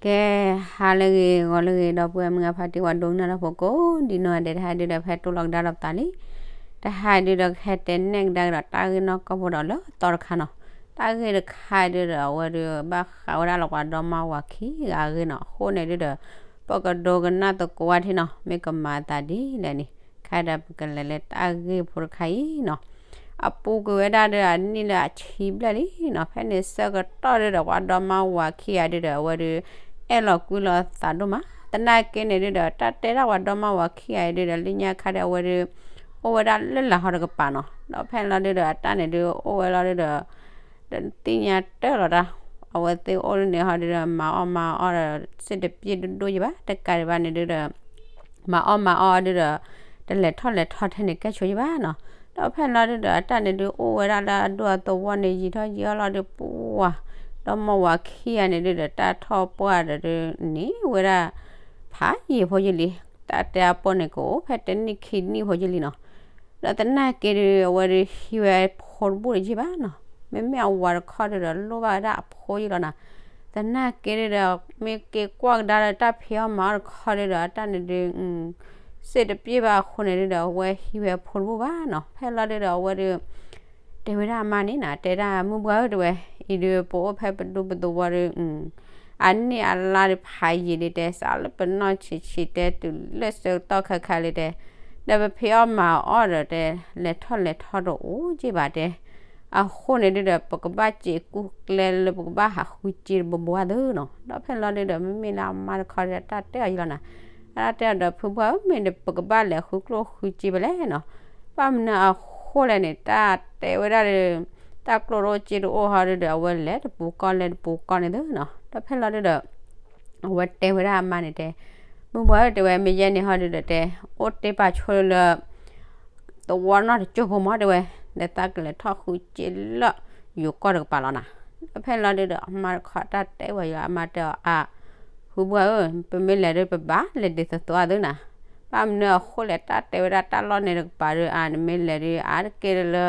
ကဲ, ဟါလၢအဂ့ၤ ဂီၤလၢအဂ့ၤ ဒီပုၢ်ဝဲၢ်မုၢ်ဂၤဖါတံၢ် ပှၤဒိကနၣ်တၢ်ဖိကိးဒံနီၢ်ဒဲး, တဟါဒုဒီး ဖဲတိၢ်လီၤကဒါဒီးပသးလံ. တဟါဒုဒီး ကဟဲတဲနဲၣ်ကဒါကဒီးတၢ်ဂ့ၢ်နီၢ်ကီၢ်ဖိဒီးလၢသီတခါနီၤ. တၢ်ဂ့ၢ်တခါဒုဒီး အဝဲဒုးဘၣ်ဃးဝဲဒၣ်လၢပှၤဒီမါဝၤခံဂၤအဂ့ၢ်နီၤ. အဃိန့ၣ်ဒုဒီး ပကဒိကနၣ်သကိးဝဲထံနီၤ, မ့ၢ်ကမၤသးဒ်လဲၣ်န့ၣ်, ခဲဒီးပကလဲၤလၢတၢ်ဂ့ၢ်ဖိတခါအံၤနီၤ. အပူၤကွံာ်ဝဲဒၣ်ဒီး အနံၣ်လၢအဆံဘျဲၣ်လံနီၤ. ဖဲန့ၣ်ဆၢကတီၢ်ဒုဒီး ပှၤဒီမါဝၤခံဂၤဒုဒီး အဝဲဒုး အဲၣ်လီၤကွံလီၤသးဒိၣ်မး. သနာ်က့န့ၣ်ဒုဒီး တၢ်တဲဒၣ်ပှၤဒီမါဝၤခံဂၤအံၤဒုဒီး လၢညါခါဒီး အဝဲဒုး အိၣ်ဝဲဒၣ်လၢလၢ်ဟီတကပၤနီၤ. ဒီးဖဲလီၤဒုဒီး အတၢ်န့ၣ်ဒုး အိၣ်ဝဲလီၤဒုဒီး တသ့ၣ်ညါတၢ်လီၤတၢ်, အဝဲသ့ၣ်အိၣ်လၢန့ၣ်ဟီဒုဒီး မၤအီၣ်မၤအီၣ်ဒီး စ့ၣ်တပျ့ၢ်ဒိၣ်ဒိၣ်ယဘၣ်, တကးဒံးဘၣ်န့ၣ်ဒုဒီး မၤအီၣ်မၤအီၣ်ဒုဒီး တလဲၤထီၣ်လဲၤထီထဲန့ၣ် ကဲဆိယဘၣ်နီၤ. ဒီးဖဲလီၤဒုဒီး အတၢ်န့ၣ်ဒုး အိၣ်ဝဲဒၣ်လၢအဒိၣ်အသဝီန့ၣ် ယံာ်ထီၣ်ယံာ်အီၣ်လီၤဒုး ပှၤဒီမါဝၤခံဂၤန့ၣ်ဒုဒီး တၢ်ထီၣ်ပှၢ်ဒီးဒုး န့ၢ်ဝဲဒၣ် ဖးယံာ်ဖိယလံ, တၢ်တဲအပီၢ်န့ၣ် ကအိၣ်ဖဲတနံၣ်ခံနံၣ်ဖိယလံနီၤ. ဒီးသနာ်က့ဒုး အဝဲဒုး ဟံးဝဲဖိတဘိၣ်တယံာ်ဘၣ်နီၤ. မ့မ့ၢ်အဝၤတခီဒုဒီး လိၣ်ဘၣ်ဝဲဒၣ်အဖိယံာ်လီၤနီၤ. သနာ်က့ဒုဒီး မ့ၢ်က့ၤကွၢ်ကဒါလၢတၢ်ဖံးအီၣ်မၤအီၣ်တခီဒုဒီး အတၢ်န့ၣ်ဒုး စ့ၣ်တပျ့ၢ်ဘၣ်အဃိန့ၣ်ဒုဒီး အဝဲဟံးဝဲဖိတဘိၣ်ဘၣ်နီၤ. ဖဲလီၤဒုဒီး အဝဲဒုး တဲဝဲဒၣ်အမါန့ၣ်နီၤ, တဲဒၣ်မုၢ်ပှၢ်ဧၢ တဲဝဲ, အံၤဒုး ပအိၣ်ဖဲပဒူပသဝီဒုး အနံၣ်အလါဒုး ဖးယံာ်လံတဲ, စးလၢပနီၢ်ဆံးဆံးတဲ တုၤလၢဆၢကတီၢ်ခဲခါလံတဲ, ဒီးပဖံးအီၣ်မၤအီၣ်ဒီးတဲ လဲၤထီၣ်လဲၤထီတအိၣ်က့ဘၣ်တဲ. အဃိန့ၣ်ဒုဒီး ပကဘၣ်စံးကူကျဲလၢ ပကဘၣ်ဟးဃုစ့တဘိဘိသ့နီၤ. ဒီးဖဲလီၤဒုဒီး မ့မ့ၢ်လၢအမါတခီဒီး တၢ်တဲအီၤယလီၤနီၤ. အတၢ်တဲအီၤဒီး ဖုပှၢ်ဧၢ မ့ၢ်ပကဘၣ်လဲၤဃုကျိၣ်ဃုစ့ဖဲလဲၣ်နီၤ. ဘၣ်မနုၤအဃိလဲၣ်န့ၣ် တၢ်တဲဝဲဒၣ်ဒီး တၢ်ကျိၣ်တအိၣ်စ့တအိၣ်ဟီဒုဒီး အဝဲလဲၤတပူၤကီၢ်လဲၤတပူၤကီၢ်န့ၣ်သ့နီၤ. ဒီးဖဲလီၤဒုဒီး အဝဲတဲဝဲဒၣ်အမါန့ၣ်တဲ, မုၢ်ပှၢ်ဧၢ တဲဝဲ, မ့ၢ်ယဲန့ၣ်ဟီဒုဒီးတဲ အိၣ်တ့ၢ်ပာ်ဆိလၢ သဝီနီၢ်တစိၢ်ဖိမးတဲဝဲ, ဒီးသးကလဲၤထီၣ်ဃုစ့လၢယိၤကီၢ်တကပၤလီၤနီၤ. ဒီးဖဲလီၤဒုဒီး အမါတခီတၢ်တဲဝဲယလီၤ, အမါတဲအီၤအါ, ဖုပှၢ်ဧၢ, ပမ့ၢ်လဲၤဒုး ပဘၣ်လဲၤဒ်သိးသိးအသိးနီၤ. ဘၣ်မနုၤအဃိလဲၣ် တၢ်တဲဝဲဒၣ်တၢ်လီၢ်န့ၣ်တကပၤဒီး အါ နမ့ၢ်လဲၤဒုး အါတက့ၢ်လၢ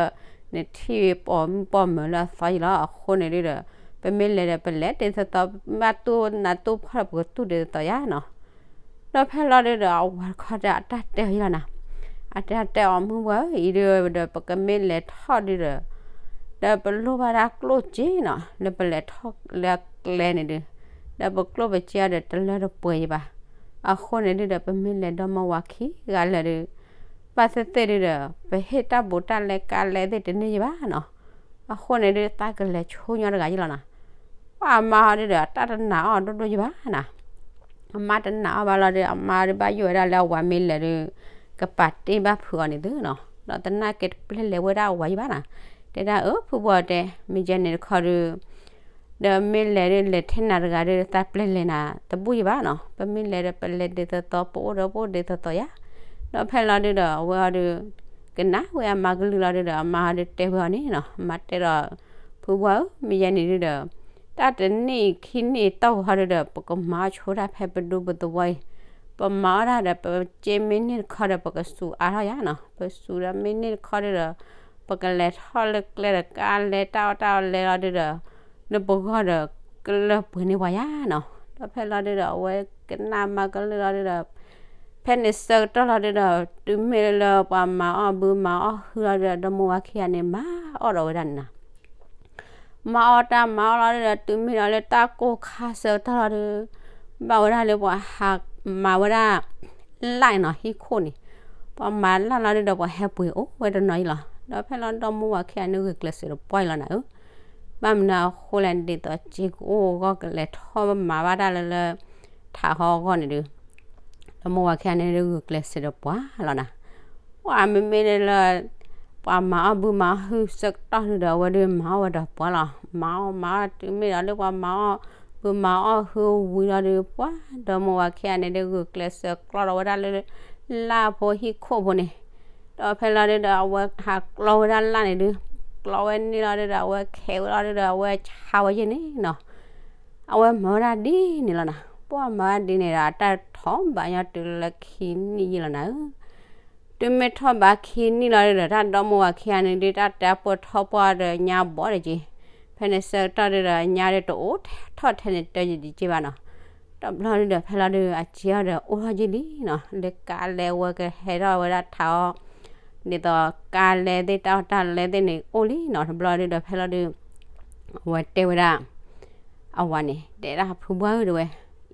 နထံၣ်ပိာ်မုၣ်ပိာ်မၢၤလၢအသီယလီၤ. အဃိန့ၣ်ဒုဒီး ပမ့ၢ်လဲၤဒီး ပလဲၤဒ်သိးသိး ဘၣ်တူၢ်နးတူၢ်ဖှီၣ်ဒီး ပကတူၢ်ဒ်သိးသိးယါနီၤ. ဒီးဖဲလီၤဒုဒီး အဝၤတခီဒီး အတၢ်တဲအီၤယလီၤနီၤ. အတၢ်တဲအီၤ မုၢ်ပှၢ်ဧၢ အံၤဒုဒီး ပကမ့ၢ်လဲၤထီၣ်ဒုဒီး ဒီးပလိၣ်ဘၣ်ဒၣ်ကျိၣ်စ့နီၤ လၢပလဲၤထီၣ်လၢအကျဲန့ၣ်ဒု, ဒီးပကျိၣ်ပစ့အီၤဒီး တလၢတပှဲၤယဘၣ်. အဃိန့ၣ်ဒုဒီး ပမ့ၢ်လဲၤဒီမါဝၤခံဂၤလၢာ်ဒု, ဘၣ်သ့ၣ်သ့ၣ်ဒုဒီး ပဟ့ၣ်တၢ်ဘူးတၢ်လဲကါလဲသ့ၣ်တန့ၢ်ယဘၣ်နီၤ. အဃိန့ၣ်ဒု သးကလဲၤဆိညီတဂၤယလီၤနီၤ. ပှၤအမါဟီဒုဒီး တၢ်တနာ်အီၤဒိၣ်ဒိၣ်ယဘၣ်နီၤ. အမါတနာ်အီၤဘၣ်လီၤဒု အမါဒုဘၣ်ယိၣ်ဝဲဒၣ်လၢအဝၤမ့ၢ်လဲၤဒု ကပာ်တ့ၢ်ဘၣ်ဖုးအီၤန့ၣ်သ့နီၤ. ဒီးသနာ်က့တပျဲလဲၤဝဲဒၣ်အဝၤယဘၣ်နီၤ. တဲဒၣ်အၢ ဖုပှၢ်တဲ မ့ၢ်ယဲန့ၣ်တခီဒု ဒီးမ့ၢ်လဲၤဒု လဲၤထဲနၤတဂၤဒု သးပျဲလဲၤနၤတဘူၣ်ယဘၣ်နီၤ. ပမ့ၢ်လဲၤဒီး ပလဲၤဒ်သိးသိး ပအိၣ်ဒီးပအိၣ်ဒ်သိးသိးယါ. ဒီးဖဲလီၤဒုဒီး အဝဲဟီဒု ကနၣ်ဝဲအမါကလုၢ်လီၤဒုဒီး အမါဟီဒုတဲဝဲအီၤန့ၣ်နီၤ. အမါတဲဒီး ဖုပှၢ်ဧၢ မ့ၢ်ယဲန့ၣ်ဒုဒီး တၢ်တနံၣ်ခံနံၣ်တီၢ်ပူၤဟီဒုဒီး ပကမၤအီၣ်ဆိတၢ်ဖဲပဒူပသဝီအံၤ, ပမၤအီၣ်တၢ်ဒီး ပစ့မ့ၢ်န့ၢ်တခီဒီး ပကစူးအါထီၣ်ယါနီၤ. ပစူးဒီးမ့ၢ်န့ၢ်တခီဒုဒီး ပကလဲၤထီၣ်လၢကျဲဒီးကါလဲတၢ်အီၣ်တၢ်အီလဲလီၤဒုဒီး နပဂီၢ်ဒီး ကလၢပှဲၤန့ၢ်ပှၤယါနီၤ. ဒီးဖဲလီၤဒုဒီး အဝဲကနၣ်မါကလုၢ်လီၤဒုဒီး ဖဲန့ၣ်ဆၢကတီၢ်လီၤဒုဒီး တုၤမ့ၢ်လၢပှၤမၤအီၣ်ဘုမၤအီၣ်ဟုလီၤဒုဒီး ဒီမါဝၤခံဂၤန့ၣ် မၤအီၣ်ဒီးဝဲဒၣ်န့ၣ်နီၤ. မၤအီၣ်တၢ်မၤအီၣ်လီၤဒုဒီး တုၤမ့ၢ်ဒီးလၢတၢ်ကိၢ်ခါဆၢကတီၢ်လီၤဒု ဘၣ်ဝဲဒၣ်လၢပှၤဟးမၤဝဲဒၣ် လၢ်နီၤ ဟံၣ်ခိၣ်န့ၣ်, ပှၤမၤလၢ်လီၤဒုဒီး ပှၤဟဲပှ့ၤအိၣ်ဝဲတနီၤအံၤလီၤ. ဒီးဖဲလီၤ ဒီမါဝၤခံဂၤန့ၣ်ဂုာ်ကျဲးစၢးဒီးပှၢ်အံၤလီၤနၤဧၢ. ဘၣ်မနုၤအဃိလဲၣ် ဒ်သိးစ့ကအိၣ်အဂီၢ် ကလဲၤထီၣ်မၤဘၣ်တၢ်လၢလၢ ထးဟီအဂီၢ်န့ၣ်ဒု ဒီမါဝၤခံဂၤန့ၣ်ဒုဂုာ်ကျဲးစၢးဒီးပှၢ်လီၤနၤ. ပှၤမ့မ့ၢ်လၢ ပှၤမၤအီၣ်ဘုမၤအီၣ်ဟုဆၢကတီၢ်ဒုဒီး အဝဲဒုမၤအီၣ်ဝဲဒီးပှၢ်လီၤ. မၤအီၣ်မၤအီၣ် တုၤမ့ၢ်ဒီးလၢပှၤမၤအီၣ်ဘုမၤအီၣ်ဟုဝံၤလီၤဒု ပှၤဒီမါဝၤခံဂၤန့ၣ်ဒုဂုာ်ကျဲးစၢးကျီလီၤဝဲဒၣ်လၢ လၢ်ဖိဟံၣ်ခိၣ်ဖိန့ၣ်. ဒီးဖဲလီၤဒုဒီး အဝဲဟးကျီဝဲဒၣ်လၢ်န့ၣ်ဒု ကျီဝဲန့ၢ်လီၤဒုဒီး အဝဲခဲးဝဲလီၤဒုဒီး အဝဲဆါဝဲယဲၢ်န့ၣ်နီၤ. အဝဲမၤဝဲဒၣ်ဒ်န့ၣ်လီၤနၤ. ပှၤမၤဝဲဒၣ်ဒ်န့ၣ်ဒီး အတၢ်ထီၣ်ဘးညီတုၤလၢခံနံၣ်ယဲၢ်လီၤနၤဧၢ. တုၤမ့ၢ်ထီၣ်ဘးခံနံၣ်လီၤဒုဒီး တၢ်ဒီမါဝၤခံဂၤန့ၣ်ဒု တၢ်တဲပှၢ်ထီၣ်ပှၢ်ဒီးညါဘီဒီးက့ၤ, ဖဲန့ၣ်ဆၢကတီၢ်ဒုဒီး ညါဒုတအိၣ်ထီၣ်ထဲန့ၣ်တယံာ်တက့ၢ်ဘၣ်နီၤ. တဘျီဒုဒီး ဖဲလီၤဒု အစ့အီၤဒီးအိၣ်ထီၣ်ယံာ်လံနီၤ, လၢကါလဲအဝဲကဟဲထီၣ်ဝဲဒၣ်ထးအီၤ, ဒ်သိးကါလဲသ့ၣ် တၢ်အီၣ်တၢ်လဲသ့ၣ်န့ၣ်အိၣ်လံနီၤ. တဘျီဒုဒီး ဖဲလီၤဒု အဝဲတဲဝဲဒၣ် အဝၤန့ၣ် တဲဒၣ်ဖုဘှၢ်ဧၢ တဲဝဲ,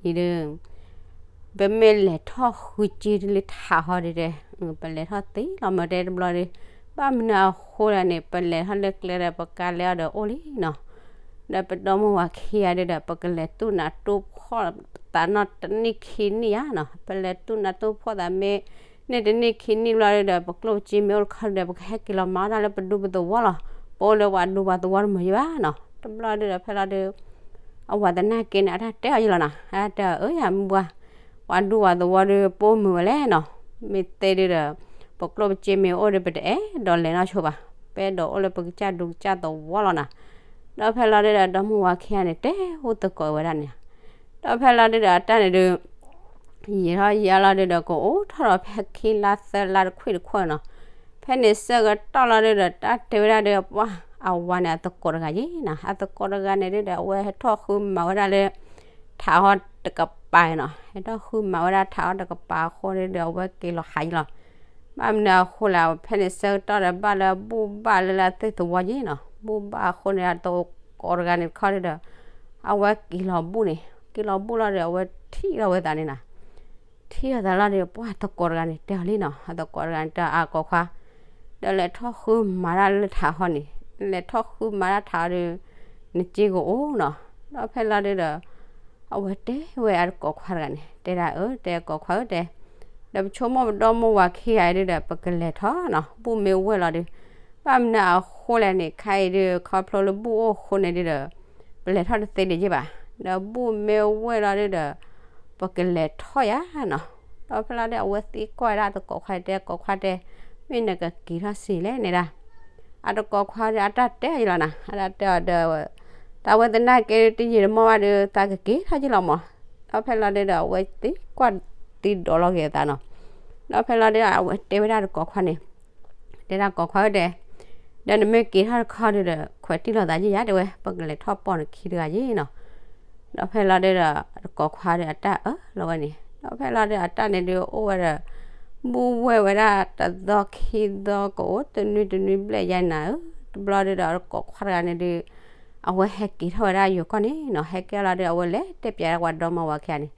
အံၤဒု ပမ့ၢ်လဲၤထီၣ်ဃုစ့လၢထးဟီဒုဒီး ပလဲၤထီၣ်သ့လီၤမၢ် တဲတဘျီဒု, ဘၣ်မနုၤအဃိလဲၣ်န့ၣ် ပလဲၤထီၣ်လၢကျဲဒီး ပကါလဲအီၤဒီးအိၣ်လံနီၤ. ဒီးပဒီမါဝၤခံဂၤဒုဒီး ပကလဲၤတူၢ်နးတူၢ်ဖှီၣ်သးနီၢ်တနံၣ်ခံနံၣ်ဧါနီၤ. ပလဲၤတူၢ်နးတူၢ်ဖှီၣ်သးမ့ၢ် န့ၢ်တနံၣ်ခံနံၣ်ဘျီဒုဒီး ပကျိၣ်ပစ့မ့ၢ်အိၣ်တခီဒုဒီး ပကဟဲက့ၤလီၤမၤအီၣ်တၢ်လၢပဒူပသဝီလီၤ. ပအိၣ်လၢပှၤဒူပှၤသဝီတမုာ်ယံၤဘၣ်နီၤ. တဘျီဒုဒီး ဖဲလီၤဒု အဝၤသနာ်က့န့ၣ် အတၢ်တဲအီၤယံၤလီၤနီၤ, အတၢ်တဲအီၤ အၢ ယမုၢ်ပှၢ်, ပှၤဒူပှၤသဝီဒု ပအိၣ်မုာ်ဝဲလဲၣ်နီၤ. မ့ၢ်သ့ဒုဒီး ပကျိၣ်ပစ့မ့ၢ်အိၣ်ဒီး ပတအဲၣ်ဒိးလဲၤနီၢ်ဆိဘၣ်, ပအဲၣ်ဒိးအိၣ်လၢပကစၢ်ဒူကစၢ်သဝီလီၤနီၤ. ဒီးဖဲလီၤဒုဒီး ဒီမါဝၤခံဂၤန့ၣ် တဲအိၣ်သကိးဝဲဒၣ်န့ၣ်, ဒီးဖဲလီၤဒုဒီး အတၢ်န့ၣ်ဒု ယံာ်ထီၣ်ယံာ်လီၤဒုဒီး ကအိၣ်ထီၣ်ဒီးဖဲခံလါသၢလါတခွံၣ်တခွံၣ်နီၤ. ဖဲန့ၣ်ဆၢကတီၢ်လီၤဒုဒီး တၢ်တဲဝဲဒၣ်ဒီး ပှၤ အဝၤန့ၣ် အသကိးတဂၤယံၤနီၤ. အသကိးတဂၤန့ၣ်ဒုဒီး အဝဲဟဲထီၣ်ဃုမၤဝဲဒၣ်လၢ ထးဟီတကပၤနီၤ. ဟဲထီၣ်ဃုမၤဝဲဒၣ်ထးဟီတကပၤအဃိဒုဒီး အဝဲက့ၤလီၤဟးယံၤလီၤ. ဘၣ်မနုၤအဃိလဲၣ် ဖဲန့ၣ်ဆၢကတီၢ်ဒီး ဘၣ်လၢဘူၣ်ဘၣ်လၢလၢအသ့ၣ်သဝီယံၤနီၤ. ဘူၣ်ဘၣ်အဃိန့ၣ် အသကိးတဂၤန့ၣ်တခီဒုဒီး အဝဲက့ၤလီၤဘူၣ်န့ၣ်, က့ၤလီၤဘူၣ်လီၤဒီး အဝဲထံၣ်လီၤဝဲသးန့ၣ်နီၤ. ထံၣ်လီၤသးလီၤဒီး ပှၤသကိးတဂၤန့ၣ် တဲအီၤလံနီၤ, အသကိးတဂၤန့ၣ် တဲအါ ကိးခွါ, ဒီးလဲၤထီၣ်ဃုမၤတၢ်လၢထးဟီန့ၣ်, လဲၤထီၣ်ဃုမၤတၢ်ထးဟီဒီး နစ့ကအိၣ်နီၤ. ဒီးဖဲလီၤဒုဒီး အဝဲတဲဝဲအသကိးခွါတဂၤန့ၣ် တဲဒၣ်အၢ တဲကိးခွါဧၢတဲ, ဒီးပဆိကမိၣ်ပဒီမါဝၤခံဂၤအံၤဒုဒီး ပကလဲၤထီၣ်နီၤ, ဘူၣ်မ့ၢ်ဝဲၢ်လီၤဒု, ဘၣ်မနုၤအဃိလဲၣ်န့ၣ် ခါအံၤဒု ခီဖျိလၢဘူၣ်အိၣ်အဃိန့ၣ်ဒုဒီး ပလဲၤထီၣ်တသ့ဒံးယ့ၢ်ဘၣ်. ဒီးဘူၣ်မ့ၢ်ဝဲၢ်လီၤဒုဒီး ပကလဲၤထီၣ်ယၤနီၤ. ဒီးဖဲလီၤဒု အဝဲသံကွၢ်ဝဲဒၣ်အသကိးခွါ တဲကိးခွါတဲ, မ့ၢ်နကက့ၤထီၣ်စံးလဲၣ်န့ၣ်ဒၣ်. အသကိးခွါဒု အတၢ်တဲအီၤယံၤလီၤနီၤ, အတၢ်တဲအီၤဒီး တၢ်ဝဲသနာ်က့ တယံာ်တမီၢ်ဘၣ်ဒီး သးကက့ၤထီၣ်ယံၤလီၤမး. ဒီးဖဲလီၤဒုဒီး အဝဲသံကွၢ်သံဒိးလီၤက့ၤအသးနီၤ. ဒီးဖဲလီၤဒု အဝဲတဲဝဲဒၣ်သကိးခွါန့ၣ်, တဲဒၣ်ကိးခွါဧၢတဲ, ဒီးနမ့ၢ်က့ၤထီၣ်တခီဒုဒီး ခွဲးတံၢ်လိာ်သးယံၤယၤတဲဝဲ, ပကလဲၤထီၣ်ပိာ်နခံတဂၤယံၤနီၤ. ဒီးဖဲလီၤဒုဒီး သကိးခွါဒီးအတၢ်အၢၣ်လီၤဝဲန့ၣ်, ဒီးဖဲလီၤဒုဒီး အတၢ်န့ၣ်ဒုအိၣ်ဝဲဒီး ဘူၣ်ဝဲၢ်ဝဲဒၣ်တသီခံသီ ကအိၣ်တနွံတနွံဘျဲၣ်ယါနၤဧၢ. တဘျီဒုဒီး သကိးခွါတဂၤန့ၣ်ဒု အဝဲဟဲက့ၤထီၣ်ဝဲဒၣ်ယိၤကီၢ်န့ၣ်နီၤ. ဟဲက့ၤလီၤဒု အဝဲလဲၤတဲပၠးဒၣ်ပှၤဒီမါဝၤခံဂၤန့ၣ်,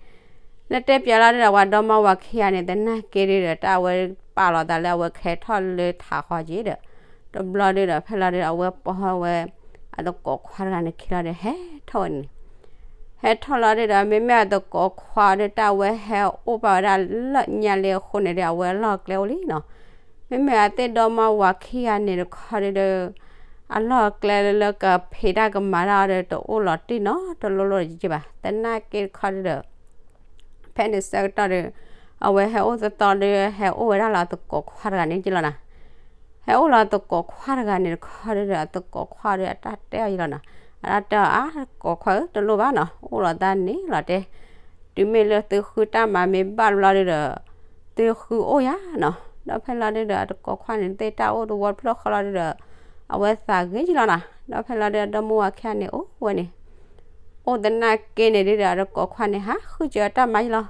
လဲၤတဲပၠးလီၤဒုဒီး ပှၤဒီမါဝၤခံဂၤန့ၣ် သနာ်က့ဒုဒီး တၢ်အဝဲပာ်လီၤသးလၢအဝဲကဟဲထီၣ်လၢထးဟီက့ၤဒီး, တဘျီဒုဒီး ဖဲလီၤဒုဒီး အဝဲပိာ်ဝဲ အသကိးခွါတဂၤန့ၣ်ခံလီၤဒု ဟဲထီၣ်ဝဲန့ၣ် ဟဲထီၣ်လီၤဒုဒီး မ့မ့ၢ်အသကိးခွါဒီး တၢ်အဝဲဟဲအိၣ်ပာ်ဝဲဒၣ်လၢညါလံအဃိန့ၣ်ဒီး အဝဲအလီၢ်အကျဲအိၣ်လံနီၤ. မ့မ့ၢ်အသ့ၣ်ဒီမါဝၤခံဂၤန့ၣ်တခီဒုဒီး အလီၢ်အကျဲလၢကဖံးတၢ်ကမၤတၢ်အီၤဒီး တအိၣ်လီၤတံၢ်နီတလိၣ်လိၣ်ယ့ၢ်ဘၣ်. သနာ်က့တခီဒုဒီး ဖဲန့ၣ်ဆၢကတီၢ်ဒီး အဝဲဟဲအိၣ်သီသီဒီး ဟဲအိၣ်ဝဲဒၣ်လၢအသကိးခွါတဂၤန့ၣ်ယ့ၢ်လီၤနီၤ. ဟဲအိၣ်လီၤသကိးခွါတဂၤန့ၣ်တခီဒုဒီး အသကိးခွါဒီးအတၢ်တဲအီၤယ့ၢ်လီၤနီၤ. အတၢ်တဲအီၤအါ သကိးခွါဧၢ တလိၣ်ဘၣ်နီၤ, အိၣ်လီၤသးန့ၣ်လီၤတဲ, တုၤမ့ၢ်လၢသုဃုတၢ်မၤမ့ၢ်ဘၣ်ဘျီဒုဒီး သုဃုအိၣ်ယၤနီၤ. ဒီးဖဲလီၤဒုဒီး အသကိးခွါန့ၣ်သ့ၣ်တၢ်အိၣ်သဝီတဖျၢၣ်ဃီလီၤဒုဒီး အဝဲသးဂ့ၤယ့ၢ်လီၤနီၤ. ဒီးဖဲလီၤဒုဒီး ဒီမါဝၤခံဂၤန့ၣ်အိၣ်ဝဲန့ၣ် အိၣ်သနာ်က့န့ၣ်ဒုဒီး အသကိးခွါန့ၣ် ဟးဃုစၢၤအတၢ်မၤယ့ၢ်လီၤ.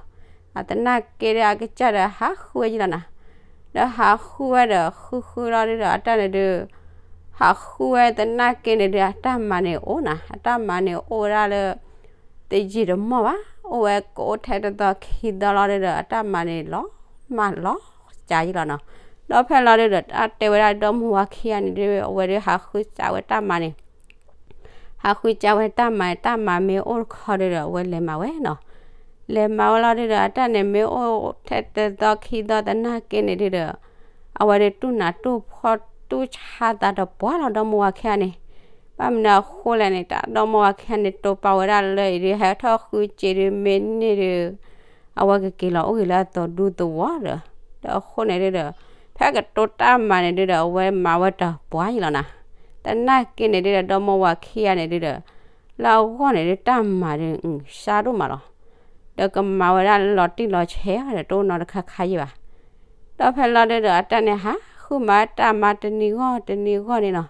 အသနာ်က့ဒီး အကစၢ်ဒီးဟးဃုဝဲယ့ၢ်လီၤနီၤ. ဒီးဟးဃုဝဲဒီး ဃုဃုလီၤဒုဒီး အတၢ်န့ၣ်ဒု ဟးဃုဝဲသနာ်က့န့ၣ်ဒု အတၢ်မၤန့ၣ်အိၣ်နီၤ. အတၢ်မၤန့ၣ်အိၣ်ဝဲဒၣ်လၢ တယံာ်တမီၢ်ဘၣ်, အိၣ်ဝဲကအိၣ်ထဲတသီခံသီလီၤဒုဒီး အတၢ်မၤန့ၣ်လီၤမၢ်လီၤစှၤယ့ၢ်လီၤနီၤ. ဒီးဖဲလီၤဒုဒီး တၢ်တဲဝဲဒၣ်ဒီမါဝၤခံဂၤန့ၣ်ဒု အဝဲဒုးဟးဃုစၢၤဝဲတၢ်မၤန့ၣ် ဟးဃုစၢၤဝဲတၢ်မၤန့ၣ် တၢ်မၤမ့ၢ်အိၣ်တခီဒုဒီး အဝဲလဲၤမၤဝဲနီၤ. လဲၤမၤဝဲလီၤဒုဒီး အတၢ်န့ၣ်မ့ၢ်အိၣ်ထဲတသီခံသီသနာ်က့န့ၣ်ဒုဒီး အဝဲဒုးတူၢ်နးတူၢ်ဖှီၣ်တူၢ်ဆါသးတပှၢ်လီၤ ဒီမါဝၤခံဂၤန့ၣ်. ဘၣ်မနုၤအဃိလဲၣ်န့ၣ် တၢ်ဒီမါဝၤခံဂၤန့ၣ် တိာ်ပာ်ဝဲဒၣ်လၢအံၤဒုး ဟဲထီၣ်ဃုစ့ဒုးမ့ၢ်န့ၢ်ဒုး အဝဲကက့ၤလီၤအိၣ်ဂ့ၤလၢအသီဒူသဝီဒီး ဒီးအဃိန့ၣ်ဒုဒီး ဖဲကတိၤတၢ်မၤန့ၣ်ဒုဒီး အဝဲမၤဝဲတပှၢ်ယ့ၢ်လီၤနီၤ. သနာ်က့န့ၣ်ဒုဒီး ဒီမါဝၤခံဂၤန့ၣ်ဒုဒီး လၢအဂီၢ်န့ၣ်ဒု တၢ်မၤဒုး စှၤဒိၣ်မးလီၤ. ဒီးကမၤဝဲဒၣ်လီၤတံၢ်လီၤဆဲးဒီး တအိၣ်နီတခါခါယ့ၢ်ဘၣ်. ဒီးဖဲလီၤဒုဒီး အတၢ်န့ၣ်ဟးဃုမၤတၢ်မၤတနံၤဂီၢ်တနံၤဂီၢ်န့ၣ်နီၤ.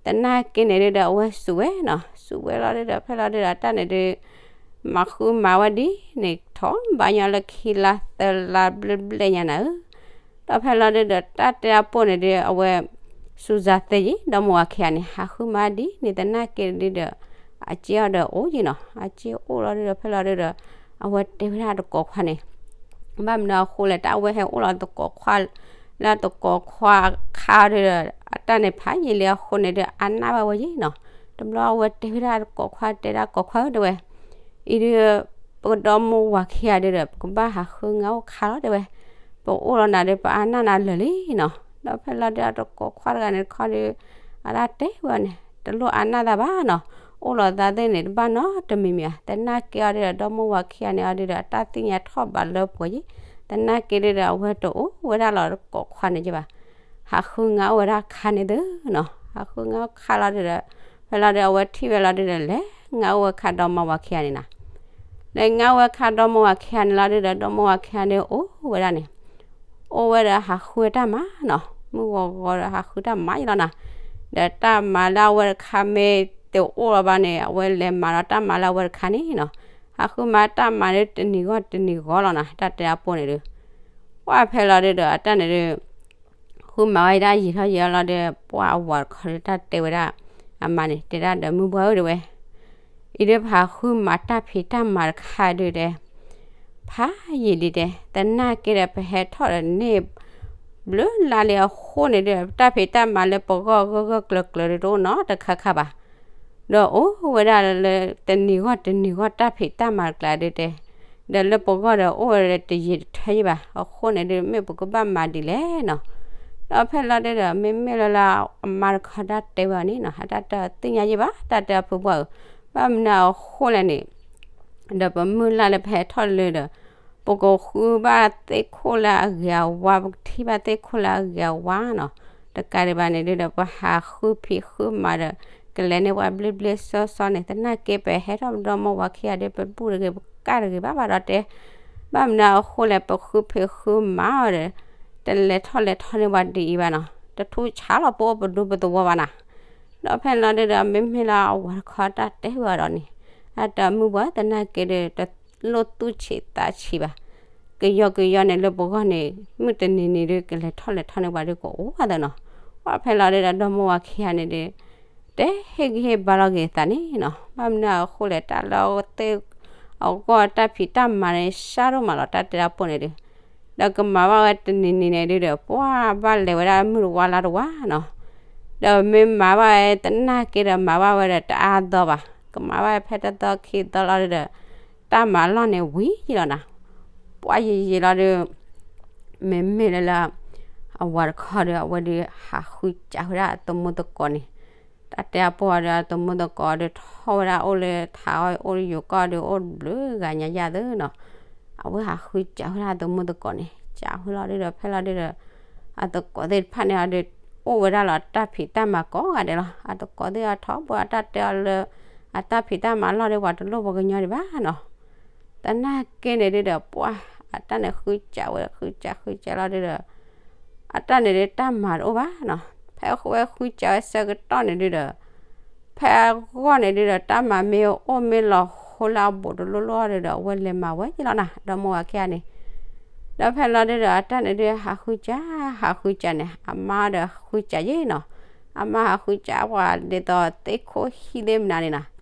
သနာ်က့န့ၣ်ဒုဒီး အဝဲစူးဝဲနီၤ. စူးဝဲလီၤဒုဒီး ဖဲလီၤဒုဒီး အတၢ်န့ၣ်ဒု မၤဃုမၤဝဲဒ်န့ၣ် ထီၣ်ဘၣ်ညီလၢခံလါသၢလါဘျဲၣ်ဘျဲၣ်ညါနၤဧၢ, ဒီးဖဲလီၤဒုဒီး တၢ်တဲအပိၢ်န့ၣ်ဒီး အဝဲ စူၤစၢ်သ့ယံၤ ဒီမါဝၤခံဂၤန့ၣ် ဟးဃုမၤဒ်န့ၣ် သနာ်က့ဒုဒီး အစ့အီၤဒီးအိၣ်ယံၤနီၤ, အစ့အိၣ်လီၤဒုဒီး ဖဲလီၤဒုဒီး အဝဲတဲဝဲဒၣ်တကိးခွါန့ၣ် ဘၣ်မနုၤအဃိလဲၣ် တၢ်အဝဲဟဲအိၣ်လီၤတကိးခွါ လၢတကိးခွါခါဒုဒီး အတၢ်န့ၣ်ဖးယံာ်လံအဃိန့ၣ်ဒီး အါနၢ်ဘၣ်ဝဲယံၤနီၤ, တဘျီအဝဲတဲဝဲဒၣ်တကိးခွါ တဲဒၣ်ကိးခွါဧၢ တဲဝဲ အံၤဒု ပကဒီမါဝၤခံဂၤဒုဒီး ပကဘၣ်ဟးဃုငါအိၣ်ခါလီၤ တဲဝဲ, ပအိၣ်လီၤနၤဒီး ပအါနၢ်နၤလၢာ်လံနီၤ, ဒီးဖဲလီၤဒုဒီး တကိးခွါတဂၤန့ၣ်တခီဒီး အတၢ်တဲဝဲန့ၣ် တလိၣ်အါနၢ်သးဘၣ်နီၤ, အိၣ်လီၤသးသ့ၣ်န့ၣ် တဘၣ်နီတမံၤမံၤဧါ, သနာ်က့အီၤဒုဒီး ဒီမါဝၤခံဂၤန့ၣ်အီၤဒုဒီး အတၢ်သ့ၣ်ညါထီၣ်ဘးလၢပှဲၤယံၤ, သနာ်က့ဒုဒီး အဝဲတအိၣ်ဝဲဒၣ်လီၤတကိးခွါန့ၣ်ယဘၣ် ဟးဃုငါအိၣ်ဝဲဒၣ်ခါန့ၣ်သုနီၤ, ဟးဃုငါအိၣ်ခါလီၤဒုဒီး ဖဲလီၤဒုဒီး အဝဲထံၣ်ဝဲလီၤဒုဒီး လဲၤငါအိၣ်ဝဲခါဒီမါဝၤခံဂၤန့ၣ်နၤ, လဲၤငါအိၣ်ဝဲခါဒီမါဝၤခံဂၤန့ၣ်လီၤဒုဒီး ဒီမါဝၤခံဂၤန့ၣ်အိၣ်ဝဲဒၣ်န့ၣ် အိၣ်ဝဲဒီးဟးဃုတၢ်မၤနီၤ, မုၢ်ဂီၤဂီၤဒီးဟးဃုတၢ်မၤယံၤလီၤနၤ, ဒီးတၢ်မၤလၢအဝဲတခါမ့ၢ်တအိၣ်လီၤဘၣ်န့ၣ် အဝဲလဲၤမၤဒီးတၢ်မၤလၢအဝဲတခါန့ၣ်နီၤ, ဟးဃုမၤတၢ်မၤဒုတနံၤဂီၢ်တနံၤဂီၢ်လီၤနၤ, တၢ်တဲအပိၢ်န့ၣ်ဒု ပှၢ်ဖဲလီၤဒုဒီး အတၢ်န့ၣ်ဒု ဃုမၤဝဲဒၣ်ယံာ်ထီၣ်ယံာ်ထီၣ်လီၤဒီး ပှၢ်အဝၤတခီဒု တၢ်တဲဝဲဒၣ် အမါန့ၣ် တဲဒၣ်ဒီးမုၢ်ပှၢ်ဧၢ တဲဝဲ, အံၤဒုပဟးဃုမၤတၢ်ဖံးတၢ်မၤတခါဒုတဲ ဖးယံာ်လံတဲ သနာ်က့ဒီး ပဟဲထီၣ်ဒီးန့ၢ် ဘျုးလါလံအဃိန့ၣ်ဒု တၢ်ဖံးတၢ်မၤလၢပဂီၢ်ဂၢၢ်ဂၢၢ်ကျၢၤကျၢၤဒုတအိၣ်နီတခါခါဘၣ် ဒီးအိၣ်ဝဲဒၣ်လၢတနံၤဂီၢ်တနံၤဂီၢ်တၢ်ဖံးတၢ်မၤတကျါဒုတဲ, ဒီးလၢပဂီၢ်ဒီးအိၣ်ဝဲဒီးတယံာ်တထၢယံၤဘၣ်, အဃိန့ၣ်ဒု မ့ၢ်ပကဘၣ်မၤဒ်လဲၣ်နီၤ, ဒီးဖဲလီၤဒုဒီး မ့မ့ၢ်လၢလၢအမါတခီတၢ်တဲဝဲအီၤန့ၣ်နီၤ, အတၢ်တသ့ၣ်ညါယံၤဘၣ်, တၢ်တဲအဖုပှၢ်ဧၢ, ဘၣ်မနုၤအဃိလဲၣ်န့ၣ် ဒီးပမုၢ်လၢ်လၢပဟဲထီၣ်လၢဒီး ပကဃုဘၣ်သ့ၣ်ခိၣ်လၢအဂ့ၤအဝါ, ပကထံၣ်ဘၣ်သ့ၣ်ခိၣ်လၢအဂ့ၤအဝါနီၤ, တကးဒံးဘၣ်န့ၣ်ဒုဒီး ပဟးဃုဖံးဃုမၤဒီး ကလဲၤန့ၢ်ပှၤဘျ့ဘျ့စီစီန့ၣ်, သနာ်က့ပဟဲထီၣ်ပဒီမါဝၤခံဂၤဒီး ပဘူၣ်တဂ့ၤ ပကၣ်တဂ့ၤဘၣ်ဘၣ်ဒီးတဲ, ဘၣ်မနုၤအဃိလဲၣ် ပဃုဖံးဃုမၤအီၤဒီး တလဲၤထီၣ်လဲၤထီန့ၢ်ပှၤဒ်အံၤဘၣ်နီၤ, တထူၣ်ဆါလီၤပအိၣ်ပဒူပသဝီဘၣ်နၤ, ဒီးဖဲလီၤဒုဒီး မ့မ့ၢ်လၢအဝၤတခီတၢ်တဲဝဲအီၤဒီးန့ၣ်, အတၢ်မုၢ်ပှၢ်သနာ်က့ဒီး တလိၣ်သူၣ်ဆံးသးဆံးဘၣ်, ကယီကယီန့ၣ်လၢပဂီၢ်န့ၣ် မုၢ်တနံၤနံၤဒု ကလဲၤထီၣ်လဲၤထီန့ၢ်ပှၤဒုကအိၣ်ဝဲသနီၤ, ပှၢ်ဖဲလီၤဒုဒီး ဒီမါဝၤခံဂၤန့ၣ်ဒု တဲဟ့ၣ်ဂံၢ်ဟ့ၣ်ဘါလီၤက့ၤသးန့ၣ်နီၤ, ဘၣ်မနုၤအဃိလဲၣ် တၢ်လၢအသ့ၣ်အဂီၢ်တၢ်ဖံးတၢ်မၤန့ၣ် စှၤဒိၣ်မးလီၤ တၢ်တဲတၢ်ပိၢ်န့ၣ်ဒု ဒီးကမၤဘၣ်ဝဲတနံၤနံၤန့ၣ်ဒုဒီး ပှၢ်ဘၣ်လဲၤဝဲဒၣ်မုၢ်တဝါလါတဝါနီၤ, ဒီးမ့ၢ်မၤဘၣ်ဝဲသနာ်က့ဒီး မၤဘၣ်ဝဲဒီးတအါသီဘၣ်, ကမၤဘၣ်ဖဲတသီခံသီလီၤဒုဒီး တၢ်မၤလီၢ်န့ၣ်ဝံၤယံၤလီၤနၤ, ပှၢ်ယံၤယံၤလီၤဒု မ့မ့ၢ်လၢလၢ အဝၤတခီဒီး အဝဲဒုး ဟးဃုစးဝဲဒၣ်အသမူသကိးန့ၣ်, တၢ်တဲအပိၢ်အီၤဒီး အသမူသကိးဒီး ထီၣ်ဝဲဒၣ်အိၣ်လၢထးအီၣ်အိၣ်လၢယိၤကီၢ်ဒီး အိၣ်ဘျုးဂၤညါယၤသ့နီၤ, အဝဲဟးဃုစးဝဲဒၣ်အသမူသကိးန့ၣ် စးဝဲလီၤဒုဒီး ဖဲလီၤဒုဒီး အသကိးသ့ၣ်တဖၣ်န့ၣ်အီၤဒီး အိၣ်ဝဲဒၣ်လီၤတၢ်ဖံးတၢ်မၤကိးဂၤဒဲးလီၤ, အသကိးသ့ၣ်အထီဘိအတၢ်တဲအီၤလၢ အတၢ်ဖံးတၢ်မၤလီၢ်ဒီး ပှၤတလိၣ်ပှၤကညီဒံးဘၣ်နီၤ သနာ်က့န့ၣ်ဒုဒီး ပှၢ်အတၢ်န့ၣ်ဃုစးဝဲ ဃုစးဃုစးလီၤဒုဒီး အတၢ်န့ၣ်ဒုတၢ်မၤတအိၣ်ဘၣ်နီၤ, ဖဲအဃိဝဲဃုစးဝဲဆၢကတီၢ်န့ၣ်ဒုဒီး ဖဲအဂီၢ်န့ၣ်ဒုဒီး တၢ်မၤမ့ၢ်အိၣ်မ့ၢ်လီၤဟိလၢအဘူးတလိၣ်လိၣ်ဒုဒီး အဝဲလဲၤမၤဝဲယံၤလီၤနၤ ဒီမါဝၤခံဂၤန့ၣ်, ဒီးဖဲလီၤဒုဒီး အတၢ်န့ၣ်ဒုဟးဃုစး ဟးဃုစးန့ၣ် အမါဒီးဃုစးယံၤနီၤ, အမါဟးဃုစးပှၤဒ်သိးသ့ၣ်ခိၣ်ဟံၣ်သ့ၣ်မနုၤန့ၣ်နီၤ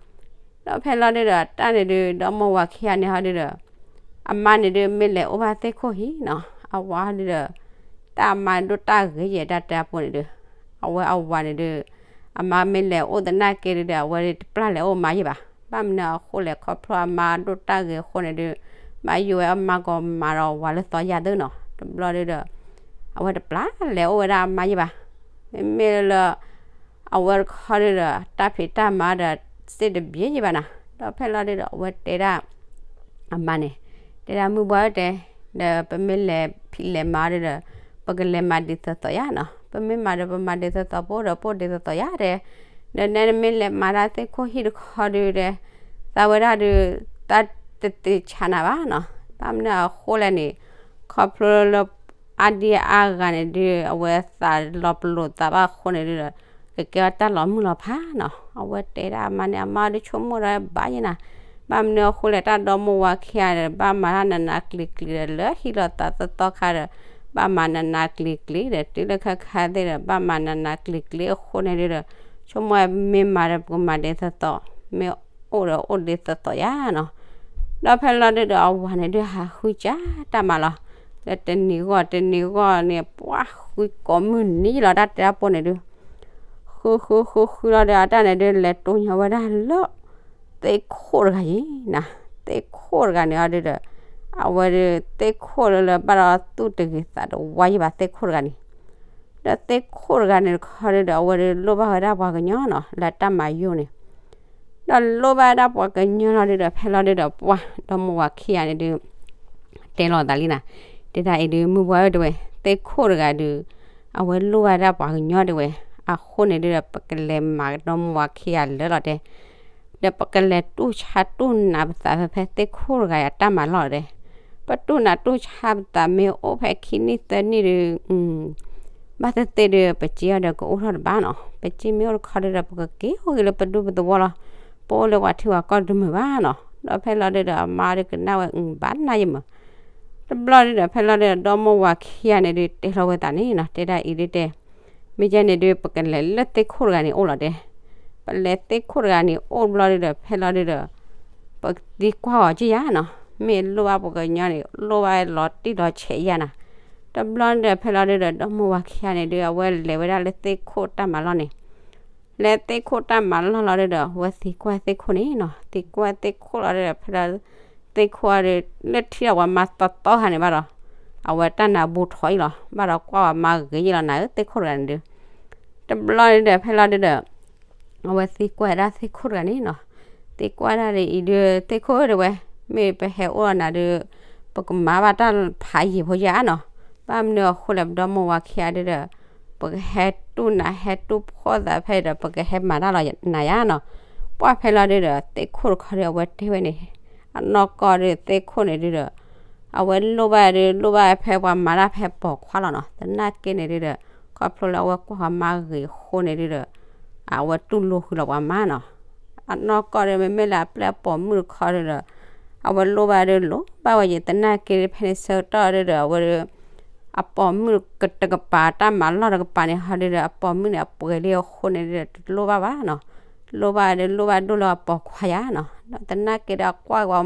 ဒီးဖဲလီၤဒုဒီး တၢ်န့ၣ်ဒု ဒီမါဝၤခံဂၤန့ၣ်ဟီဒုဒီး အမါန့ၣ်ဒု မ့ၢ်လဲၤအိၣ်ဘၣ်သ့ၣ်ခိၣ်ဟံၣ်နီၤ, အဝၤဟီဒုဒီး တၢ်အမါဒိၣ်တၢ်ဂ့ၤယဲၢ်တၢ်တဲအပိၢ်န့ၣ်ဒု, အဝဲအဝၤန့ၣ်ဒု အမါမ့ၢ်လဲၤအိၣ်သနာ်က့ဒုဒီး အဝဲတပျၢ်လဲၤအိၣ်မါယံၤဘၣ်, ဘၣ်မနုၤအဃိလဲၣ် ခီဖျိအမါဒိၣ်တၢ်ဂ့ၤအဃိန့ၣ်ဒု မါယိၤဝဲအမါကီးမၤဒီးဝၤလၢသီယါသ့နီၤ, တဘျီဒုဒီး အဝဲတပျၢ်လဲၤအိၣ်ဝဲဒၣ်အမါယံၤဘၣ်, မ့မ့ၢ်လၢ အဝဲတခီဒုဒီး တၢ်ဖံးတၢ်မၤဒီး စ့ၣ်တဘျ့ယံၤဘၣ်နၤ, ဒီးဖဲလီၤဒုဒီး အဝဲတဲဒၣ် အမါန့ၣ် တဲဒၣ်မုၢ်ဘှါဧၢတဲ, ဒီးပမ့ၢ်လဲၤဖံးလဲၤမၤဒုဒီး ပကလဲၤမၤဒ်သိးသိးယါနီၤ, ပမ့ၢ်မၤဒီးပမၤဒ်သိးသိး ပအိၣ်ဒီးပအိၣ်ဒ်သိးသိးယါတဲ, ဒီးနဲနမ့ၢ်လဲၤမၤတၢ်သ့ၣ်ခိၣ်ဟံၣ်တခီဒုဒီး သးဝဲဒၣ်ဒု တၢ်တသ့ဆါနၤဘၣ်နီၤ, ဘၣ်မနုၤအဃိလဲၣ်န့ၣ် ခီဖျိလၢ အါဒံအါဂၤန့ၣ်ဒု အဝဲသးလီၤပလိာ်သးဘၣ်အဃိန့ၣ်ဒုဒီး ကကဲအီၤတၢ်လီၤမုၢ်လီၤဖးနီၤ, အဝဲတဲဒၣ်အမါန့ၣ် အမါဒုဆိကမိၣ်ဒီးဘၣ်ယဲနၤ, ဘၣ်မနုၤအဃိလဲၣ် တၢ်ဒီမါဝၤခံဂၤဒီး ဘၣ်မၤတၢ်နးနးကျံၤကျံၤဒီး လၢဟံၣ်လီၤသးသီသီခါဒီး ဘၣ်မၤနးနးကျံၤကျံၤဒီး တုၤလၢခဲခါသ့ၣ်ဒီး ဘၣ်မၤနးနးကျံၤကျံၤအဃိန့ၣ်ဒုဒီး ဆိကမိၣ်မ့ၢ်မၤဒီးပကမၤဒ်သိးသိး, မ့ၢ်အိၣ်ဒီးအိၣ်ဒ်သိးသိးယါနီၤ. ဒီးဖဲလီၤဒုဒီး အဝၤန့ၣ်ဒုဟးဃုစၢ်တၢ်မၤလီၤ. ဒီးတနံၤဂီၢ်တနံၤဂီၢ်န့ၣ် ပှၤဃုကိးမုၢ်နံၤလီၤ တၢ်တဲတၢ်ပိၢ်န့ၣ်ဒု ဃုဃုဃုဃုလီၤဒီး အတၢ်န့ၣ်ဒု လဲၤတိၢ်ညီဝဲဒၣ်လၢ သ့ၣ်ခိၣ်တဂၤအံၤနၤ, သ့ၣ်ခိၣ်တဂၤန့ၣ်အီၤဒုဒီး အဝဲဒု သ့ၣ်ခိၣ်လၢလၢဘၣ်ဒီးသူၣ်တဂ့ၤသးတဝါယံၤဘၣ် သ့ၣ်ခိၣ်တဂၤန့ၣ်, ဒီးသ့ၣ်ခိၣ်တဂၤန့ၣ်တခီဒုဒီး အဝဲဒုလိၣ်ဘၣ်ဝဲဒၣ်ပှၤကညီနီၤ လၢတၢ်မၤယိၣ်န့ၣ်, ဒီးလိၣ်ဘၣ်ဝဲဒၣ်ပှၤကညီလီၤဒုဒီး ဖဲလီၤဒုဒီး ပှၤဒီမါဝၤခံဂၤန့ၣ်ဒု တဲလီၤသးလံနၤ, တဲဒၣ်အံၤဒု မုၢ်ပှၢ်ဧၢ တဲဝဲ, သ့ၣ်ခိၣ်တဂၤဒု အဝဲလိၣ်ဘၣ်ဝဲဒၣ်ပှၤကညီတဲဝဲ, အဃိန့ၣ်ဒုဒီး ပကလဲၤမၤဒီမါဝၤခံဂၤလၢာ်လီၤတဲ ဒီးပကလဲၤတူၢ်ဆါတူၢ်နးပသးဖဲဖဲသ့ၣ်ခိၣ်တဂၤအတၢ်မၤလီၢ်တဲ, ပတူၢ်နးတူၢ်ဆါပသးမ့ၢ်အိၣ်ဖဲခံနံၣ်သၢနံၣ်ဒု ဘၣ်သ့ၣ်သ့ၣ်ဒု ပစ့အီၤဒီးကအိၣ်ထီၣ်တဘၣ်နီၤ, ပစ့မ့ၢ်အိၣ်တခီဒုဒီး ပကက့ၤအိၣ်ဂ့ၤလၢပဒူပသဝီလီၤ, ပအိၣ်လၢပှၤထံပှၤကီၢ်တမုာ်ဘၣ်နီၤ. ဒီးဖဲလီၤဒုဒီး အမါဒုကနၣ်ဝဲ ဘၣ်နၢ်ယမုာ် တဘျီဒုဒီး ဖဲလီၤဒုဒီး ဒီမါဝၤခံဂၤန့ၣ်ဒု တဲလီၤဝဲသးန့ၣ်နီၤ, တဲဒၣ်အံၤဒုတဲ, မ့ၢ်ကဲန့ၣ်ဒု ပကလဲၤလၢသ့ၣ်ခိၣ်တဂၤန့ၣ်အိၣ်လီၤတဲ, ပလဲၤသ့ၣ်ခိၣ်တဂၤန့ၣ်အိၣ်တဘျီဒုဒီး ဖဲလီၤဒုဒီး ပသံကွၢ်အီၤက့ယါနီၤ, မ့ၢ်လိၣ်ဘၣ်ပှၤကညီန့ၣ် လိၣ်ဘၣ်လီၤတံၢ်လီၤဆဲးယါနၤ. တဘျီဒုဒီး ဖဲလီၤဒုဒီး ဒီမါဝၤခံဂၤန့ၣ်ဒု အဝဲလဲၤဝဲဒၣ်လၢသ့ၣ်ခိၣ်တၢ်မၤလီၢ်န့ၣ် လဲၤသ့ၣ်ခိၣ်တၢ်မၤလီၢ်လီၤဒုဒီး အဝဲသံကွၢ်သ့ၣ်ခိၣ်န့ၣ်နီၤ, သံကွၢ်သ့ၣ်ခိၣ်လီၤဒုဒီး ဖဲလီၤ သ့ၣ်ခိၣ်အီၤဒု လၢထံၣ်ဒီးပှၤမါသီသီခါန့ၣ်ဘၣ်ဒီး အဝဲတၢ်နးဘူးထီၣ်အံၤလီၤ, ဘၣ်ဒီးကွၢ်ပှၤမါဂ့ၤယံၤလီၤနၤဧၢ သ့ၣ်ခိၣ်တဂၤန့ၣ်ဒု တဘျီဒုဒီး ဖဲလီၤဒုဒီး အဝဲသံကွၢ်ဒၣ်သ့ၣ်ခိၣ်တဂၤန့ၣ်နီၤ, သံကွၢ်ဒၣ်ဒ်အံၤဒု သ့ၣ်ခိၣ်ဧၢတဲဝဲ, မ့ၢ်ပဟဲအိၣ်နၤဒု ပကမၤဘၣ်တၢ်ဖးယံာ်ဖိယါနီၤ, ဘၣ်မနုၤအဃိလဲၣ် ပဒီမါဝၤခံဂၤဒုဒီး ပကဟဲတူၢ်နးဟဲတူၢ်ဖှီၣ်သးဖဲဒီး ပကဟဲမၤတၢ်လီၤနၤယါနီၤ. ပှၢ်ဖဲလီၤဒုဒီး သ့ၣ်ခိၣ်တခီဒု အဝဲတဲဝဲန့ၣ်, အနီၢ်ကီၢ်ဒု သ့ၣ်ခိၣ်န့ၣ်ဒုဒီး အဝဲလိၣ်ဘၣ်ဒု လိၣ်ဘၣ်ဖဲပှၤမၤတၢ်ဖဲပိာ်ခွါလီၤနီၤ, သနာ်က့န့ၣ်ဒုဒီး ခီဖျိလၢအဝဲကွၢ်ပှၤမါဂ့ၤအဃိန့ၣ်ဒုဒီး အဝဲတူၢ်လိာ်ဃုာ်လီၤပှၤမါနီၤ. အနီၢ်ကီၢ်ဒု မ့မ့ၢ်လၢအပျဲၢ်အပိာ်မုၣ်တခီဒုဒီး အဝဲလိၣ်ဘၣ်ဒု လိၣ်ဘၣ်ဝဲယံၤ သနာ်က့ဖဲန့ၣ်ဆၢကတီၢ်ဒုဒီး အဝဲဒု အပိာ်မုၣ်တကပၤ တၢ်မၤလီၢ်တကပၤန့ၣ်ဟီဒုဒီး အပိာ်မုၣ်န့ၣ်အပှဲၤလံအဃိန့ၣ်ဒုဒီး တလိၣ်ဘၣ်ဘၣ်နီၤ, လိၣ်ဘၣ်ဒု လိၣ်ဘၣ်ဒိၣ်လၢအပိာ်ခွါယါနီၤ. ဒီးသနာ်က့ဒီး အကွၢ်ပှၤ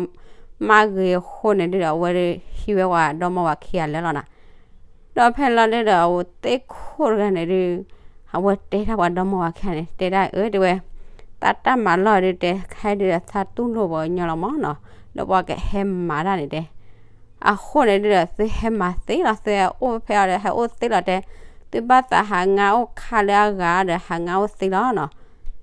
မါဂ့ၤအဃိန့ၣ်ဒုဒီး အဝဲဒု ဟံးဝဲပှၤဒီမါဝၤခံဂၤလၢာ်လီၤနၤ. ဒီးဖဲလီၤဒုဒီး အဝဲသ့ၣ်ခိၣ်တဂၤန့ၣ်ဒု အဝဲတဲတၢ်ပှၤဒီမါဝၤခံဂၤန့ၣ် တဲဒၣ်အၢတဲဝဲ, သးတၢ်မၤလီၢ်ဒုတဲ ခဲဒုဒီး သးတူၢ်လိာ်ပှၤကညီလီၤမၢ်နီၤ, ဒီးပှၤကဟဲမၤတၢ်န့ၣ်တဲ အဃိန့ၣ်ဒုဒီး သုဟဲမၤသ့လီၤ, သုဟဲအိၣ်ဖဲအီၤဒီး ဟဲအိၣ်သ့လီၤတဲ, သုဘၣ်သးဟးငါအိၣ်ခါလၢအဂၤဒီး ဟးငါအိၣ်သ့လီၤနီၤ.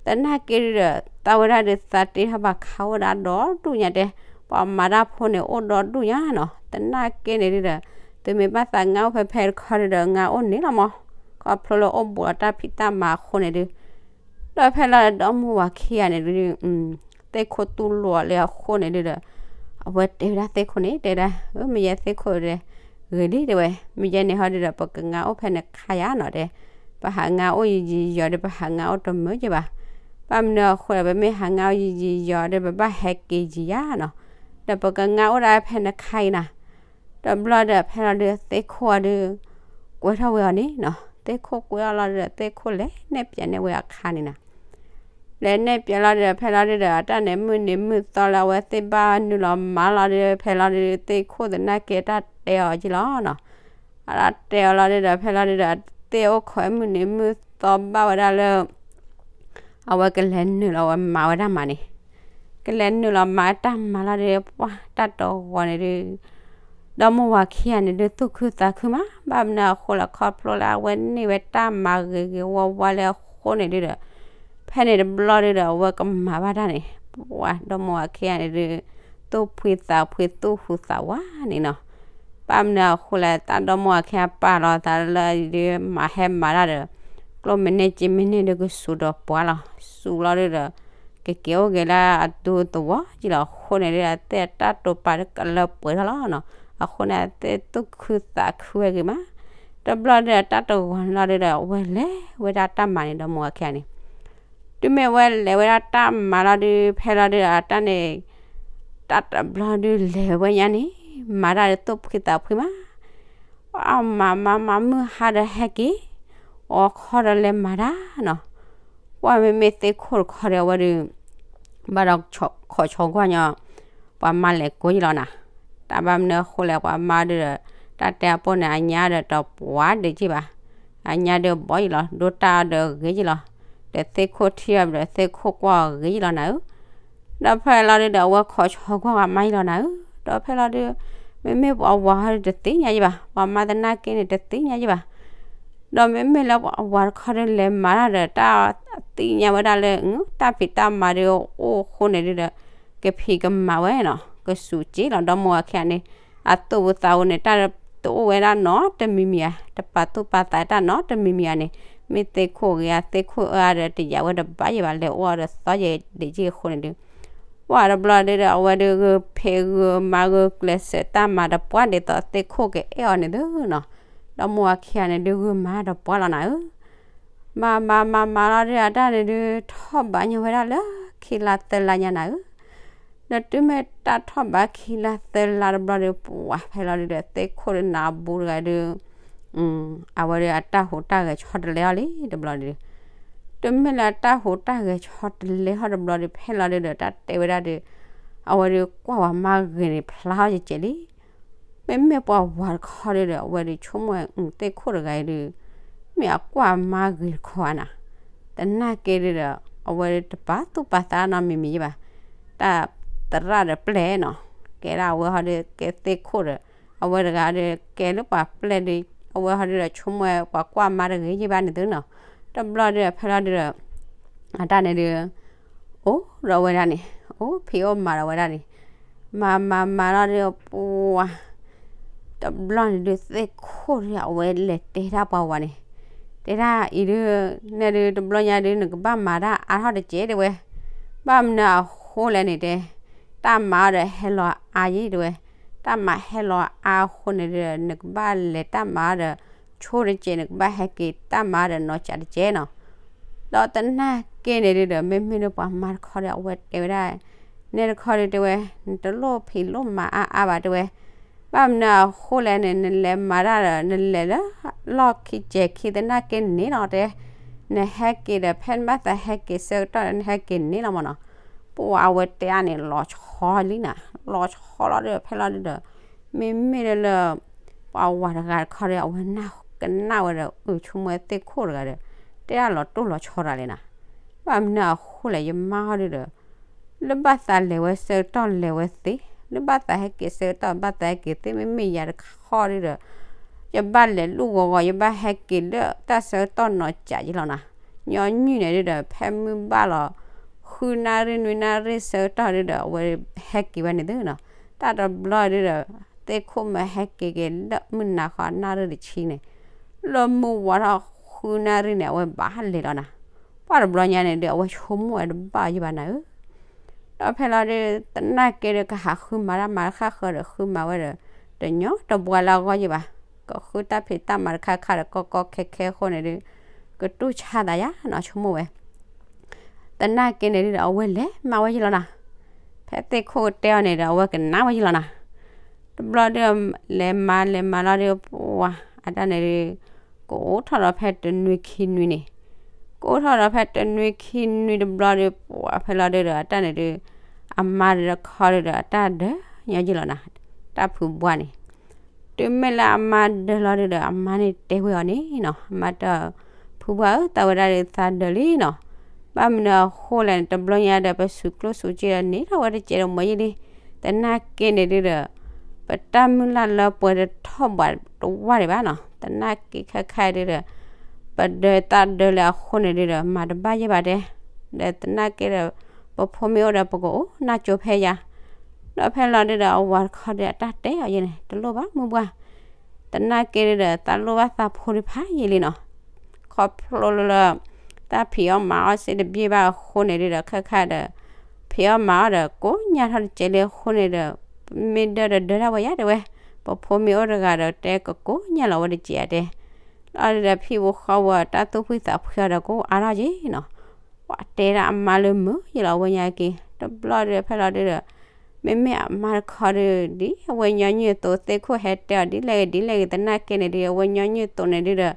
သနာ်က့ဒုဒီး သးဝဲဒၣ်ဒုးသးတ့ထီၣ်ဘၣ်ခးအိၣ်ဒၣ်ဒီဒူၣ်ညါတဲ, ပှၤမၤတၢ်ဖိန့ၣ်အိၣ်ဒီဒူၣ်ညါနီၤ. သနာ်က့န့ၣ်ဒုဒီး သုမ့ၢ်ဘၣ်သးငါအိၣ်ဖဲဖဲတခီဒုဒီး ငါအိၣ်န့ၣ်လီၤမၢ်, ခီဖျိလၢအိၣ်ဘူးဒီးတၢ်ဖံးတၢ်မၤအဃိန့ၣ်ဒု ဒီးဖဲလီၤဒီမါဝၤခံဂၤန့ၣ်ဒု သ့ၣ်ခိၣ်တူၢ်လိာ်လၢအဃိန့ၣ်ဒုဒီး အဝဲတဲဝဲဒၣ်သ့ၣ်ခိၣ်န့ၣ် တဲဒၣ် မ့ၢ်ယဲသ့ၣ်ခိၣ်ဒု ဂ့ၤလံတဲဝဲ, မ့ၢ်ယဲန့ၣ်ဟီဒုဒီး ပကငါအိၣ်ဖဲနခါယါနီၤတဲ, ပဟးငါအိၣ်ယံာ်ယံာ်ယီၤဒီး ပဟးငါအိၣ်တမုာ်က့ဘၣ်. ဘၣ်မနုၤအဃိဒီး ပမ့ၢ်ဟးငါအိၣ်ယံာ်ယံာ်ယီၤဒီး ပဘၣ်ဟဲက့ၤယံာ်ယါနီၤ, ဒီးပကငါအိၣ်ဒၣ်ဖဲနခါအံၤနၤ. ဒီးဘျီဒီးဖဲလီၤဒု သ့ၣ်ခိၣ်အီၤဒု ကွဲထီၣ်ဝဲအီၤန့ၣ်နီၤ, သ့ၣ်ခိၣ်ကွဲအီၤလီၤဒုဒီး သ့ၣ်ခိၣ်လဲၤနဲၣ်ပၠးန့ၢ်ဝဲအခါန့ၣ်နၤ. လဲၤနဲၣ်ပၠးလီၤဒုဒီး ဖဲလီၤဒုဒီး အတၢ်န့ၣ်မုၢ်နံၤမုၢ်သီလၢအဝဲသ့ၣ်ဘၣ်နုာ်လီၤမၤလီၤဒု ဖဲလီၤဒု သ့ၣ်ခိၣ်သနာ်က့တၢ်တဲအီၤက့လီၤနီၤ. အတၢ်တဲအီၤလီၤဒုဒီး ဖဲလီၤဒုဒီး သ့ၣ်အိၣ်ခိးမုၢ်နံၤမုၢ်သီဘၣ်ဝဲဒၣ်လၢ အဝဲကလဲၤနုာ်လီၤဝဲမၤဝဲဒၣ်မၤန့ၣ်, ကလဲၤနုာ်လီၤမၤတၢ်မၤလီၤဒု ပှၢ်တၢ်တဂီၤန့ၣ်ဒု ဒီမါဝၤခံဂၤန့ၣ်ဒု သူၣ်ခုသးခုမး, ဘၣ်မနုၤအဃိလဲၣ် ခီဖျိလၢအဝဲန့ၢ်ဝဲတၢ်မၤဂ့ၤဂ့ၤဝါဝါလၢအဃိန့ၣ်ဒုဒီး ဖဲန့ၣ်တဘျီဒုဒီး အဝဲကမၤဘၣ်တၢ်န့ၣ် ပှၢ်ဒီမါဝၤခံဂၤန့ၣ်ဒု သူၣ်ဖှံသးဖှံသူၣ်ဟူးသးဝးန့ၣ်နီၤ. ဘၣ်မနုၤအဃိလဲၣ် တၢ်ဒီမါဝၤခံဂၤပာ်လီၤသးလၢဒု မၤဟဲမၤတၢ်ဒီး ကျိၣ်မ့ၢ်န့ၢ်စ့မ့ၢ်န့ၢ်ဒုကစူးဒီးပှၢ်လီၤ, စူးလီၤဒုဒီး ကက့ၤအိၣ်က့ၤလၢအဒူသဝီက့လီၤ. အဃိန့ၣ်ဒု အသ့ၣ်အတၢ်တိာ်ပာ်ဒုကလၢပှဲၤထီၣ်လီၤနီၤ. အဃိန့ၣ် အသ့ၣ်သူၣ်ခုသးခုဝဲဂ့ၤမး. တဘျီဒုဒီး တၢ်တဂီၤန့ၣ်လီၤဒုဒီး အဝဲလဲၤဝဲဒၣ်တၢ်မၤန့ၣ် ဒီမါဝၤခံဂၤန့ၣ် တုၤမ့ၢ်ဝဲလဲၤဝဲဒၣ်တၢ်မၤလီၤဒု ဖဲလီၤဒုဒီး အတၢ်န့ၣ် တၢ်တဘျီဒုးလဲၤဝဲညါန့ၣ် မၤတၢ်ဒီးသူၣ်ဖှံသးဖှံမး, ပှၤမၤမၤမၤမုၢ်ဟါဒီးဟဲက့ၤ, အိၣ်ခီဒီးလဲၤမၤတၢ်နီၤ, ပှၤမ့မ့ၢ်သ့ၣ်ခိၣ်တခီဒီးအဝဲဒုး ဘၣ်ဒီးခိးဆီကွၢ်ညီ ပှၤမါလဲၤကိးယံၤလီၤနၤ, တၢ်ဘၣ်မနုၤအဃိလဲၣ် ပှၤမါဒုးဒီး တၢ်တဲအပိၢ်န့ၣ် အညါဒီးတပှၢ်ဒံးက့ၢ်ဘၣ်, အညါဒုးဘီယံၤလီၤ ဒိတၢ်အီၤဒီးဂ့ၤယံၤလီၤ, ဒီးသ့ၣ်ခိၣ်ထံၣ်အီၤဒီးသ့ၣ်ခိၣ်ကွၢ်အီၤဂ့ၤယံၤလီၤနၤဧၢ, ဒီးဖဲလီၤဒုးဒီး အဝဲခိးဆီကွၢ်ပှၤမါယံၤလီၤနၤဧၢ, ဒီးဖဲလီၤဒုး မ့မ့ၢ်ပှၤဝၤဟီဒုးတသ့ၣ်ညါယံၤဘၣ်, ပှၤမါသနာ်က့န့ၣ်တသ့ၣ်ညါယံၤဘၣ်, ဒီးမ့မ့ၢ်လၢပှၤဝၤတခီဒုးလဲၤမၤတၢ်ဒီး တၢ်သ့ၣ်ညါဝဲဒၣ်လၢ တၢ်ဖံးတၢ်မၤဒုးအိၣ်အဃိန့ၣ်ဒုးဒီး ကဖံးကမၤဝဲနီၤ, ကစူးက့လီၤ ဒီမါဝၤခံဂၤန့ၣ်, အသူၣ်ပူၤသးပူၤန့ၣ် တၢ်တအိၣ်ဝဲဒၣ်နီတမံၤမံၤဧါ, တပာ်သူၣ်ပာ်သးတၢ်နီတမံၤမံၤဧါန့ၣ်, မ့ၢ်သ့ၣ်ခိၣ်ဂ့ၤဧါ သ့ၣ်ခိၣ်အၢဧါဒီး တယာ်ဝဲတဘၣ်ယံၤဘၣ် လဲၤအိၣ်အီၤဒီးသီယံၤဒံးက့ၢ်အဃိန့ၣ်ဒုး ပှၤတဘျီဒုးဒီး အဝဲဒုးဂုာ်ဖံးဂုာ်မၤဂုာ်ကျဲးစၢးတၢ်မၤတပှၢ်ဒ်သိးသ့ၣ်ခိၣ်ကအဲၣ်အီၤန့ၣ်သုနီၤ, ဒီမါဝၤခံဂၤန့ၣ်ဒုးဂုာ်မၤတပှၢ်လီၤနၤဧၢ, မၤမၤမၤမၤလီၤဒုး အတၢ်န့ၣ်ဒုး ထီၣ်ဘးညီဝဲဒၣ်လၢခံလါသၢလါညါနၤဧၢ, ဒီးတုၤမ့ၢ်တၢ်ထီၣ်ဘးခံလါသၢလါတဘျီဒုး ပှၤဖဲလီၤဒုးဒီး သ့ၣ်ခိၣ်ဒုးနးဘူးတဂၤဒုး အဝဲဒုးအတၢ်ဟူးတၢ်ဂဲၤဆီတလဲအီၤလံတဘျီဒုး, တုၤမ့ၢ်လၢအတၢ်ဟူးတၢ်ဂဲၤဆီတလဲအီၤတဘျီဒုး ဖဲလီၤဒုးဒီး တၢ်တဲဝဲဒၣ်ဒုး အဝဲဒုးကွၢ်ဝဲမါဂ့ၤန့ၣ် ဖျါအီၤကဲကဲးလံ, မ့မ့ၢ်ပှၤဝၤတခီဒုးဒီး အဝဲဒုးဆိကမိၣ်ဝဲ သ့ၣ်ခိၣ်တဂၤအံၤဒုး မ့ၢ်အကွၢ်မါဂ့ၤတခီဧါနၤ, သနာ်က့ဒုးဒီး အဝဲဒုးတပာ်သူၣ်ပာ်သးနီတမံၤမံၤယံၤဘၣ်, တၢ်သရၣ်ဒီးပျဲၢ်နီၤ, ကဲဒၣ်အဝဲဟီဒုးကဲသ့ၣ်ခိၣ်ဒီး အဝဲတဂၤဒီး ကဲလၢပှၤပျဲၢ်ဒုး အဝဲဟီဒုးဒီးဆိကမိၣ်ဝဲ ပှၤကွၢ်မါတဂ့ၤယံၤဘၣ်န့ၣ်သုနီၤ, တဘျီဒုးဖဲလီၤဒုးဒီး အတၢ်န့ၣ်ဒုး အိၣ်ဒီးဝဲဒၣ်န့ၣ် အိၣ်ဖံးအိၣ်မၤဒီးဝဲဒၣ်န့ၣ်, မၤမၤမၤလီၤဒုးပှၤ တဘျီန့ၣ်ဒုး သ့ၣ်ခိၣ်ဒုး အဝဲလဲၤတဲဒၣ်ပှၤဝၤန့ၣ်, တဲဒၣ်အံၤဒုး နဲဒုးတဘျီညါဒုး နကဘၣ်မၤတၢ်အါထီၣ်တကဲးတဲဝဲ, ဘၣ်မနုၤအဃိလဲၣ်န့ၣ်တဲ, တၢ်မၤအီၤဒီးဟဲလီၤအါယံၤတဲဝဲ, တၢ်မၤဟဲလီၤအါအဃိန့ၣ်ဒုး နကဘၣ်လဲၤတၢ်မၤအီၤဒီး ဆိတကဲး နကဘၣ်ဟဲက့ၤတၢ်မၤအီၤဒီးနီၢ်ကးတကဲးနီၤ, ဒီးသနာ်က့န့ၣ်ဒုးဒီး မ့မ့ၢ်ဒုးပှၤမါတခီဒီး အဝဲတဲဝဲဒၣ် နဲတခီဒုးတဲဝဲ, နတလိၣ်ဖံးလိၣ်မၤအါအါဘၣ်တဲဝဲ, ဘၣ်မနုၤအဃိလဲၣ်န့ၣ် နလဲၤမၤတၢ်ဒီး နလဲၤလၢလီၢ်ခံကဲးခံသနာ်က့န့ၣ်လီၤတဲ, နဟဲက့ၤဒီး ဖဲနဘၣ်သးဟဲက့ၤဆၢကတီၢ်ဒီး နဟဲက့ၤန့ၣ်လီၤမၢ်နီၤ, ပှၤအဝဲတဲအါန့ၣ် လီၤဆီလံနၤ, လီၤဆီလီၤဒုး ဖဲလီၤဒုးဒီး မ့မ့ၢ်ဒၣ်လၢ ပှၤဝၤတဂၤတခီဒီး အဝဲကနၣ်ဝဲဒီး အုးဆိကမိၣ်သ့ၣ်ခိၣ်တဂၤဒီး တဲဒၣ်လီၤတိၢ်လီၤဆီတၢ်လဲၣ်နၤ, ဘၣ်မနုၤအဃိလဲၣ် ယမါဟီဒုးဒီး လၢဘၣ်သးလဲၤဝဲဆၢကတီၢ်လဲၤဝဲသ့, လၢဘၣ်သးဟဲက့ၤဆၢကတီၢ်ဘၣ်သးဟဲက့ၤသ့, မ့မ့ၢ်ယၤတခီဒုးဒီး ယဘၣ်လဲၤလူၢ်ဂီၤဂီၤ ယဘၣ်ဟဲက့ၤလၢတၢ်ဆၢကတီၢ်နီၢ်ကးယံၤလီၤနၤ, ညီနုၢ်န့ၣ်ဒုးဒီး ဖဲမုၢ်ဘၣ်လီၤ ဃုနၣ်ရံၣ်နွံနၣ်ရံၣ်ဆၢကတီၢ်ဒုးဒီး အဝဲဟဲက့ၤဝဲန့ၣ်သုနီၤ, တၢ်တဘျီဒုးဒီး သ့ၣ်ခိၣ်မ့ၢ်ဟဲက့ၤက့ၤလၢမုၢ်နၤဃီနၣ်ရံၣ်တဆံန့ၣ်, လၢမုၢ်ဝါထီၣ်ဃုနၣ်ရံၣ်န့ၣ် အဝဲဘၣ်လဲၤလီၤနၤ, ပှၤတဘျီညါန့ၣ်ဒုး အဝဲဆိကမိၣ်ဝဲတဘၣ်ယံၤဘၣ်နၤဧၢ ဒီးဖဲလီၤဒုး သနာ်က့ဒီး ကဟးဃုမၤတၢ်မၤတခါဃၢၤဒီး ဃုမၤဝဲဒီး တညီတပှၢ်လၢအဂီၢ်ယံၤဘၣ်, ကဃုတၢ်ဖံးတၢ်မၤတခါခါဒီး ကီကီခဲခဲအဃိန့ၣ်ဒုး ကတူၢ်ဆါသးယါနီၤ ဆိကမိၣ်ဝဲ သနာ်က့န့ၣ်ဒုးဒီး အဝဲလဲၤမၤဝဲယံၤလီၤနၤ, ဖဲသ့ၣ်ခိၣ်ကတဲအီၤန့ၣ်ဒီး အဝဲကနၣ်ဝဲယံၤလီၤနၤ, တဘျီဒုး လဲၤမၤလဲၤမၤလီၤဒုး ပှၤအတၢ်န့ၣ်ဒုး ကအိၣ်ထီၣ်ဒီးဖဲတနွံခံနွံန့ၣ်, ကအိၣ်ထီၣ်ဒီးဖဲတနွံခံနွံတဘျီဒုး ပှၤဖဲလီၤဒုးဒီး အတၢ်န့ၣ်ဒုး အမါဒုးတခီဒုးဒီး အတၢ်ဒၢးညီယံၤလီၤနၤ, တၢ်ဖုဘှါန့ၣ် တုၤမ့ၢ်လၢအမါဒၢးလီၤဒုးဒီး အမါန့ၣ်တဲဝဲအီၤန့ၣ်နီၤ, အမါတဲ ဖုဘှါဧၢ သးဝဲဒၣ်ဒုးသးဒၢးလံနီၤ, ဘၣ်မနုၤအဃိလဲၣ်န့ၣ် တဘျီညါဒီး ပစူးကျိၣ်စူးစ့ဒီးန့ၣ်ထီၣ်ဝဲတစဲးဒီးမ့ၢ်ယံၤလံ, သနာ်က့န့ၣ်ဒုးဒီး ပတၢ်မုၢ်လၢ်လၢပှဲၤတထီၣ်ဘးတဝၢ်ဒံးဘၣ်နီၤ, သနာ်က့ခဲခါဒုးဒီး ပဒၢးသးဒၢးလၢအဃိန့ၣ်ဒုးဒီး မၤတဘၣ်ယံၤဘၣ်တဲ, ဒီးသနာ်က့ဒီး ပဖိမ့ၢ်အိၣ်ဒီး ပကအိၣ်နၢ်ကၠိဖဲယၤ ဒီးဖဲလီၤဒုးဒီး အဝၤတခီဒုး အတၢ်တဲအီၤယဲန့ၣ် တလိၣ်ဘၣ်မုၢ်ပှၢ်, သနာ်က့ဒုးဒီး သးလိၣ်ဘၣ်သးဖိတဖၣ်ယံၤလံနီၤ, ခီဖျိလၢ တၢ်ဖံးအီၣ်မၤအီၣ်စ့တဘ့ၣ်ဘၣ်အဃိန့ၣ်ဒုးဒီး ခဲခါဒီး ဖံးအီၣ်မၤအီၣ်ဒီး ကိးညါထီၣ်တစဲးလံအဃိန့ၣ်ဒီး မ့ၢ်ဒၢးဒီးဒၢးဒၣ်ဝဲယါတဲဝဲ, ပဖိမ့ၢ်အိၣ်တဂၤဒီး တဲကကိးညါလီၤဝဲတစဲးဧါတဲ, လီၤဒုးဒီး ဖံဖိဃီဖိ တၢ်သူၣ်ဖှံသးဖှံအီၤဒီး ကအိၣ်အါထီၣ်က့ၤနီၤ, ပှၤတဲဒၣ်အမါလၢမုာ်ယံၤလီၤ အဝဲညါက့ၤ တဘျီဒုးဖဲလီၤဒုးဒီး မ့မ့ၢ်အမါတခီဒုး ဒ်အဝဲညီနုၢ်အသိး သ့ၣ်ခိၣ်ဟဲတဲအီၤဒ်လဲၣ်ဂ့ၤဒ်လဲၣ်ဂ့ၤ သနာ်က့န့ၣ်ဒုး အဝဲညီနုၢ်အသိးန့ၣ်ဒုးဒီး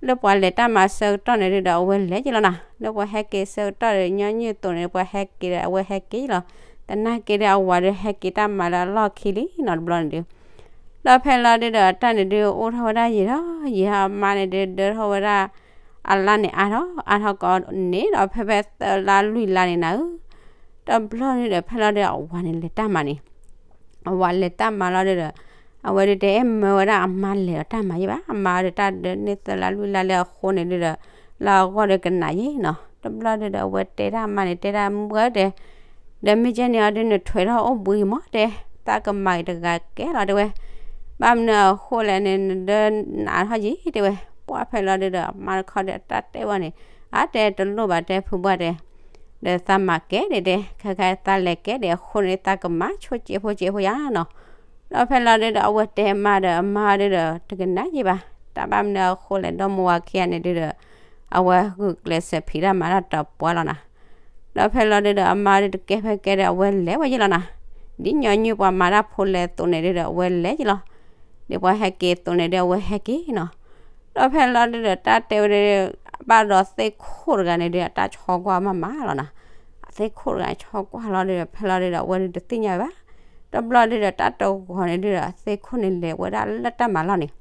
လၢပှၤလဲၤတၢ်မၤဆၢကတီၢ်န့ၣ်ဒုးဒီး အဝဲလဲၤက့ၤလီၤနီၤ. လၢပှၤဟဲက့ၤဆၢကတီၢ်ဒီး ညီနုၢ်အသိးန့ၣ် ပှၤဟဲက့ၤဒီး အဝဲဟဲက့ၤလီၤ. သနာ်က့ဒီး အဝၤဒုးဟဲက့ၤတၢ်မၤလၢအလီၢ်ခံလံနီၤ တဘျီန့ၣ်ဒုး ဒီးဖဲလီၤဒုးဒီး အတၢ်န့ၣ်ဒုး အိၣ်ထီၣ်ဝဲဒၣ်ယံာ်ထီၣ်ယံာ်ထီၣ် အမါန့ၣ်ဒုး ဒၢထီၣ်ဝဲဒၣ် အလါန့ၣ်အါထီၣ်အါထီၣ်ကီးန့ၣ်ဒီး ဖဲဖဲသၢလါလွံၢ်လါန့ၣ်နၤဧၢ, တဘျီဒုးဒီး ဖဲလီၤဒုး အဝၤန့ၣ်လဲၤတၢ်မၤန့ၣ် အဝၤလဲၤတၢ်မၤလီၤဒုးဒီး အဝဲဒုးတအဲၣ်မၢဝဲဒၣ်အမါလဲၤဒီးတၢ်မၤယဲၢ်ဘၣ်. အမါဒုးတၢ်ဒၢန့ၢ်သၢလါလွံၢ်လါလၢအဃိန့ၣ်ဒုးဒီး လၢအဂီၢ်ဒီးကနၣ်ယဲၢ်နီၤ. တဘျီဒုးဒီး အဝဲတဲဒၣ်အမါန့ၣ် တဲဒၣ်မုၢ်ဂၢ်တဲ ဒီးမ့ၢ်ကဲန့ၣ်အီၤဒုး နထွဲထီၣ်အိၣ်ဘှံးမးတဲ, သးကမၤဂ့ၤတဂၤကဲလီၤတဲဝဲ, ဘၣ်မနုၤအဃိလဲၣ်န့ၣ် နဒၢနးထီၣ်ယံာ်တဲဝဲ. ပှၢ်ဖဲလီၤဒုးဒီး အမါတခီဒီး အတၢ်တဲဝဲန့ၣ် အါတဲတလိၣ်ဘၣ်တဲဖုဘၣ်တဲ ဒီးသးမၤကဲဒံးတဲ, ခဲခါသးလဲၤကဲဒံးအဃိန့ၣ် သးကမၤဆိကဲးဖိကဲးဖိယါနီၤ. ဒီးဖဲလီၤဒုးဒီး အဝဲတဲအမါဒီး အမါဒုးဒီး တကနၣ်ယဲၢ်ဘၣ်, တၢ်ဘၣ်မနုၤအဃိလဲၣ် ဒီမါဝၤခံဂၤန့ၣ်ဒုးဒီး အဝဲဂုာ်ကျဲးစၢးဖံးတၢ်မၤတၢ်တပှၢ်လီၤနၤ. ဒီးဖဲလီၤဒုးဒီး အမါဒုးတကဲဖဲကဲဒီး အဝဲလဲၤဝဲယဲၢ်လီၤနၤ. ဒ်ညီနုၢ်ပှၤမၤတၢ်ဖိလဲၤအသိးန့ၣ်ဒုးဒီး အဝဲလဲၤယဲၢ်လီၤ. ဒ်ပှၤဟဲက့ၤအသိးန့ၣ်ဒုး အဝဲဟဲက့ၤနီၤ. ဒီးဖဲလီၤဒုးဒီး တၢ်တဲဝဲဒၣ် ဘၣ်ဒီးသ့ၣ်ခိၣ်တဂၤန့ၣ်ဒုး အတၢ်ဆီကွၢ်မးမးလီၤနၤ. အသ့ၣ်ခိၣ်တဂၤဆီကွၢ်လီၤဒုးဒီး ဖဲလီၤဒုးဒီး အဝဲဒုးတသ့ၣ်ညါဝဲဘၣ်. တဘျီဒုးဒီး တၢ်တဂီၤန့ၣ်ဒုးဒီး အသ့ၣ်ခိၣ်န့ၣ်လဲၤဝဲဒၣ်လၢတၢ်မၤလီၢ်န့ၣ်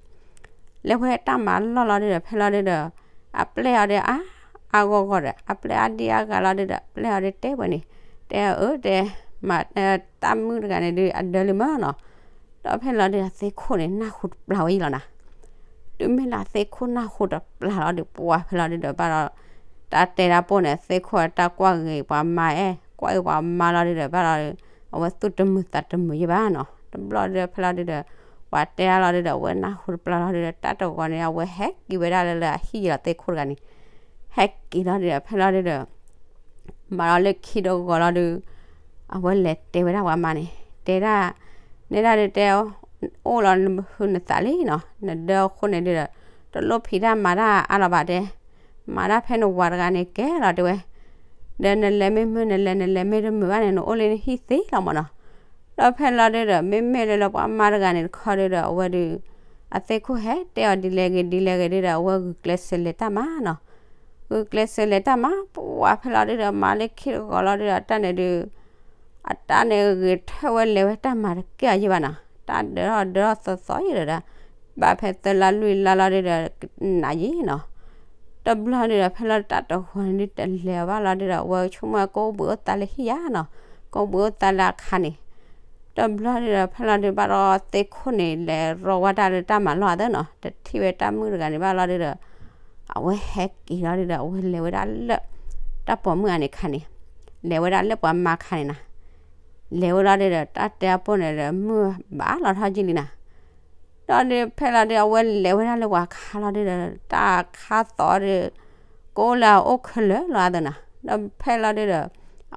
လဲၤဝဲတၢ်မၤလီၢ်လီၤဒုးဒီး ဖဲလီၤဒုးဒီး အပျဲၢ်အီၤဒုး အါ အါဂီၢ်ဂီၢ်ဒီး အပျဲၢ်အါဒံအါဂၤလီၤဒုးဒီး အပျဲၢ်အီၤဒုးတဲဝဲန့ၣ် တဲအၢတဲ မၤ တၢ်မုၣ်တဂၤန့ၣ်ဒုး အဒၢလံမၢနီၤ. ဒီးဖဲလီၤဒုး အသ့ၣ်ခိၣ်န့ၣ် နၢ်ဟူတပျၢ်ဝဲယဲၢ်လီၤနၤ. တုၤမ့ၢ်လၢအသ့ၣ်ခိၣ်နၢ်ဟူတပျၢ်လီၤဒုး ပှၢ်ဖဲလီၤဒုးဒီး ဘၣ်ဒီး တၢ်တဲတၢ်ပိၢ်န့ၣ် အသ့ၣ်ခိၣ်တၢ်ကွၢ်ဂ့ၤပှၤမါအဲၣ် ကွၢ်ဂ့ၤပှၤမါလီၤဒုးဒီး ဘၣ်ဒီး အဝဲသူၣ်တမုာ်သးတမုာ်ယဲၢ်ဘၣ်နီၤ. တဘျီဒုးဒီး ဖဲလီၤဒုးဒီး ပှၤတဲတၢ်လီၤဒုးဒီး အဝဲနၢ်ဟူတပျၢ်လီၤဒုးဒီး တၢ်တဂီၤန့ၣ် အဝဲဟဲက့ၤဝဲဒၣ်လၢလၢအဟံၣ်ယဲၢ်လီၤ သ့ၣ်ခိၣ်တဂၤန့ၣ် ဟဲက့ၤလီၤဒုးဒီး ဖဲလီၤဒုးဒီး မၤလီၤလၢခံတဂီၤလီၤဒုး အဝဲလဲၤတဲဝဲဒၣ်ပှၤမါန့ၣ် တဲဒၣ် နဲဒၣ်ဒုးတဲ အိၣ်လီၤနဟုနသးလံနီၤ နဒၢအဃိန့ၣ်ဒုးဒီး တလိၣ်ဖံးတၢ်မၤတၢ်အါလီၤဘၣ်တဲ, မၤတၢ်ဖဲနဝၤတဂၤန့ၣ်ကဲလီၤတဲဝဲ, ဒီးနလဲၤမ့ၢ်မုာ် နလဲၤ နလဲၤမ့ၢ်တမုာ်ဘၣ်န့ၣ် နအိၣ်လၢနဟံၣ်သ့လီၤမၢ်နီၤ. ဒီးဖဲလီၤဒုးဒီး မ့မ့ၢ်လၢလၢပှၤမါတဂၤန့ၣ်တခီဒုးဒီး အဝဲဒုး အသ့ၣ်ခိၣ်ဟဲတဲအီၤဒ်လဲၣ်ဂ့ၤဒ်လဲၣ်ဂ့ၤဒုးဒီး အဝဲဂုာ်ကျဲးစၢးလဲၤတၢ်မၤနီၤ. ဂုာ်ကျဲးစၢးလဲၤတၢ်မၤ ပှၢ်ဖဲလီၤဒုးဒီး မၤလၢခံတဂီၤလီၤဒုးဒီး အတၢ်န့ၣ်ဒုး အတၢ်န့ၣ်ဂ့ၤထၢၣ်ဝဲလဲၤဝဲတၢ်မၤတကဲအီၤယဲၢ်ဘၣ်နီၤ. တၢ်ဒၢထီၣ်ဒၢထီၣ်သီသီယဲၢ်ဒီး ဘၣ်ဖဲသၢလါလွံၢ်လါလီၤဒုးဒီး နးယံာ်နီၤ. တဘျီဒုးဒီး ဖဲလီၤတၢ်တဂီၤန့ၣ်ဒုး တလဲၤအီၤဘၣ်လီၤဒုးဒီး အဝဲဆိကမိၣ်ကိးဘှံးအိၣ်သးလၢဟံၣ်ယါနီၤ, ကိးဘှံးအိၣ်သးလၢအခါန့ၣ်. တဘျီဒုးဒီး ဖဲလီၤဒုးဘၣ်ဒီးသ့ၣ်ခိၣ်န့ၣ် လဲၤရီဝဲတၢ်လၢတၢ်မၤလီၢ်အသးနီၤ, တထံၣ်ဝဲတၢ်မုၣ်တဂၤန့ၣ်ဘၣ်လီၤဒုးဒီး အဝဲဟဲက့ၤလီၤဒုးဒီး အဝဲလဲၤဝဲဒၣ်လၢ တၢ်ပိာ်မုၣ်ဂၤန့ၣ်ခါန့ၣ်, လဲၤဝဲဒၣ်လၢပှၤမါခါန့ၣ်နၤ. လဲၤဝဲလီၤဒုးဒီး တၢ်တဲအပိၢ်န့ၣ်ဒီး မုၢ်ဘၣ်လီၤထီၣ်ကံလံနၤ. ဒီးဒုးဖဲလီၤဒုး အဝဲလဲၤဝဲဒၣ်လၢပှၤခါလီၤဒုးဒီး တၢ်ခါသီဒုး ကိးလၢအအိၣ်ခဲလၢာ်လီၤအသးနၤ. ဒီးဖဲလီၤဒုးဒီး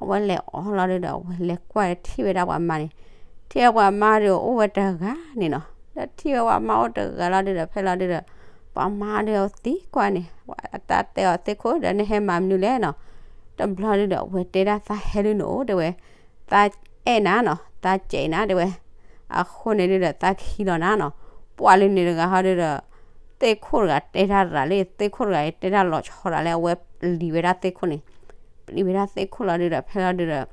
အဝဲလဲၤအီၤလီၤဒုးဒီး အဝဲလဲၤကွၢ်ထံၣ်ဝဲဒၣ်ပှၤမါန့ၣ်, ထံၣ်ဝဲပှၤမါဒုးအိၣ်ဝဲတဂၤန့ၣ်နီၤ. ဒီးထံၣ်ဝဲပှၤမါအိၣ်တဂၤလီၤဒုးဒီး ဖဲလီၤဒုးဒီး ပှၤမါဒုးအသံကွၢ်န့ၣ် အတၢ်တဲအီၤသ့ၣ်ခိၣ်ဒီး နဟဲမၤမနုၤလဲၣ်နီၤ. တဘျီဒုးဒီး အဝဲတဲဒၣ်သးဟဲလၢနအိၣ်တဲဝဲ, သးအဲၣ်နၤနီၤ, သးစဲးနၤတဲဝဲ. အဃိန့ၣ်ဒုးဒီး သးခံလီၤနၤနီၤ. ပှၢ်လၢန့ၣ်တဂၤဟီဒုးဒီး သ့ၣ်ခိၣ်တဂၤတဲတၢ်ရၤလံ, သ့ၣ်ခိၣ်တဂၤအံၤတဲတၢ်လီၤဆီဒၣ်လဲၣ်, အဝဲပျံၤဝဲဒၣ်သ့ၣ်ခိၣ်န့ၣ်, ပျံၤဝဲဒၣ်သ့ၣ်ခိၣ်လီၤဒုးဒီး ဖဲလီၤဒုးဒီး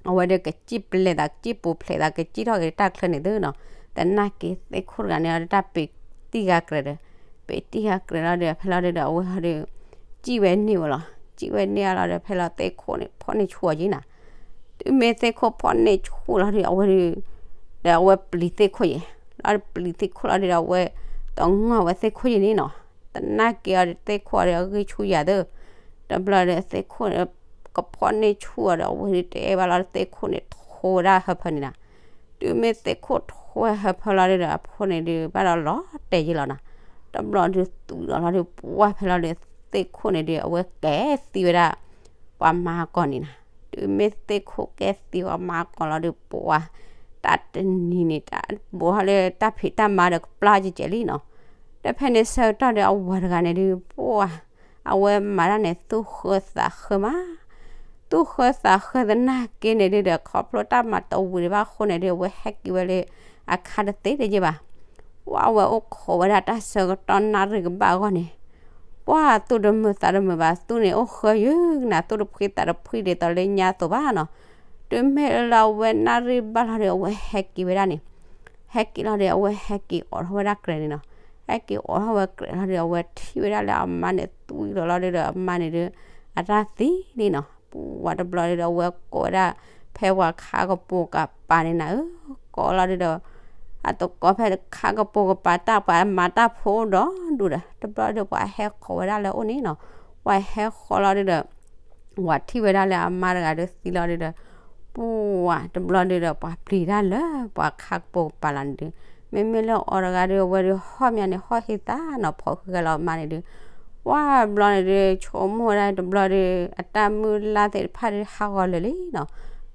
အဝဲဒုးကစံၣ်ပျဲသး ကစံၣ်ပိာ်ဖျဲးသး ကစံၣ်ထီၣ်က့ၤတၢ်ချၢန့ၣ်သုနီၤ. သနာ်က့သ့ၣ်ခိၣ်တဂၤန့ၣ်ဒီး တၢ်ပ့ၤတံၢ်ဂၤကြဲးဒီး ပ့ၤတံၢ်ဂၤကြဲးလီၤဒုးဒီး ဖဲလီၤဒုးဒီး အဝဲဟီဒုး စံၣ်ဝဲန့ၢ်ဝဲလီၤ. စံၣ်ဝဲန့ၢ်အလီၤဒီး ဖဲလီၤသ့ၣ်ခိၣ်န့ၣ် ဖီၣ်န့ၢ်ဆူၣ်အီၤက့ၤနၤ. တုၤမ့ၢ်သ့ၣ်ခိၣ်ဖီၣ်န့ၢ်ဆူၣ်လီၤဒုး အဝဲဒုး ဒီးအဝဲပျံၤသ့ၣ်ခိၣ်ယဲၢ်, လီၤပျံၤသ့ၣ်ခိၣ်လီၤဒုးဒီး အဝဲတငီၢ်ဝဲသ့ၣ်ခိၣ်ယဲၢ်န့ၣ်နီၤ. သနာ်က့အီၤဒီး သ့ၣ်ခိၣ်အီၤဒီး အဂံၢ်ဆူၣ်ယၤသၢ, တဘျီဒီး သ့ၣ်ခိၣ်န့ၣ် ကဖီၣ်န့ၢ်ဆူၣ်အီၤဒီး အဝဲဒုးတအဲၣ်ဘၣ်လီၤဒီး သ့ၣ်ခိၣ်န့ၣ် ထိဝဲဒၣ်ဟၢဖၢန့ၣ်နၤ. တုၤမ့ၢ်သ့ၣ်ခိၣ်ထိဝဲဟၢဖၢလီၤဒုးဒီး အဖိန့ၣ်ဒုး ဘၣ်ဒီးလီၤတဲာ်ယဲၢ်လီၤနၤ. တဘျီဒုးသူၣ်လီၤလီၤဒုး ပှၢ်ဖဲလီၤဒုး သ့ၣ်ခိၣ်န့ၣ်ဒုး အဝဲကဲသံဝဲဒၣ် ပှၤမါကီၢ်န့ၣ်နၤ. တုၤမ့ၢ်သ့ၣ်ခိၣ်ကဲသံပှၤမါကီၢ်လီၤဒုး ပှၢ် တၢ်တနံၤန့ၣ် တၢ်ဘိးထီၣ်လၢတၢ်ဖံးတၢ်မၤဒီး ကပျၢ်ကဲကဲလံနီၤ. ဒီးဖဲန့ၣ်ဆၢကတီၢ်ဒီး အဝၤတဂၤန့ၣ်ဒုး ပှၢ် အဝဲမၤတၢ်န့ၣ် သူၣ်ဃၢသးဃၢမး, သူၣ် သူၣ်ဃၢသးဃၢသနာ်က့န့ၣ်ဒုဒီး ခီဖျိတၢ်မၤတဝံၤဒံးဘၣ်အဃိန့ၣ်ဒု အဝဲဟဲက့ၤဝဲလၢအခါတသ့တယဲၢ်ဘၣ်. ပှၤဝဲအိၣ်ခိးဝဲဒၣ်တၢ်ဆၢကတီၢ်နၣ်ရံၣ်ကဘၣ်အဂီၢ်န့ၣ် ပှၤသူၣ်တမုာ်သးတမုာ်ဘၣ် သူၣ်န့ၣ်အိၣ်ဃၢယုၢ်ကနၤ သူၣ်တဖှံသးတဖှံဒ်သိးလၢညါအသိးဘၣ်နီၤ. တုၤမ့ၢ်လၢအဝဲနၣ်ရံၣ်ဘၣ်လီၤဒီး အဝဲဟဲက့ၤဝဲဒၣ်န့ၣ် ဟဲက့ၤလီၤဒီး အဝဲဟဲက့ၤအိးထီၣ်ဝဲဒၣ်ကြဲးန့ၣ်နီၤ. ဟဲက့ၤအိးထီၣ်ဝဲကြဲးလီၤဒီး အဝဲထံၣ်ဝဲဒၣ်လၢအမါန့ၣ် သွံလီၤလီၤဒုဒီး အမါန့ၣ်ဒု အတၢ်သံလံနီၤ. ပှၤတဘျီဒုဒီး အဝဲကိးဝဲဒၣ် ဖဲပှၤခါကပိာ်ကပၤန့ၣ်နၤဧၢ, ကိးလီၤဒုဒီး အတကိးဖဲခါကပိာ်ကပၤ တၢ်ပှၤမၤတၢ်ဖိဒီဒူၣ်ဒီး တဘျီဒုဒီး ပှၤဟဲဃီၤဝဲဒၣ်လၢအအိၣ်န့ၣ်နီၤ. ပှၤဟဲဃီၤလီၤဒုဒီး ပှၤထံၣ်ဝဲဒၣ်လၢအမါတဂၤဒီးသံလီၤဒုဒီး ပှၤတဘျီဒုဒီး ပှၤပျံၤတၢ်လၢပှၤခါကပိာ်ကပၤလီၤန့ၣ်ဒု, မ့မ့ၢ်လၢအီၤတဂၤဒီး အဝဲဒုးဟီၣ်မးန့ၣ် ဟီၣ်ဟံးသးနီၤ ဖိးဃုဂၤလီၤအမါန့ၣ်ဒု, ပှၤတဘျီန့ၣ်ဒု ဆိကမိၣ်ဝဲဒၣ်တဘျီဒု အတၢ်မုၢ်လၢ်သ့ၣ်တဖၣ်ဒုးဟးဂီၤလၢာ်လံနီၤ.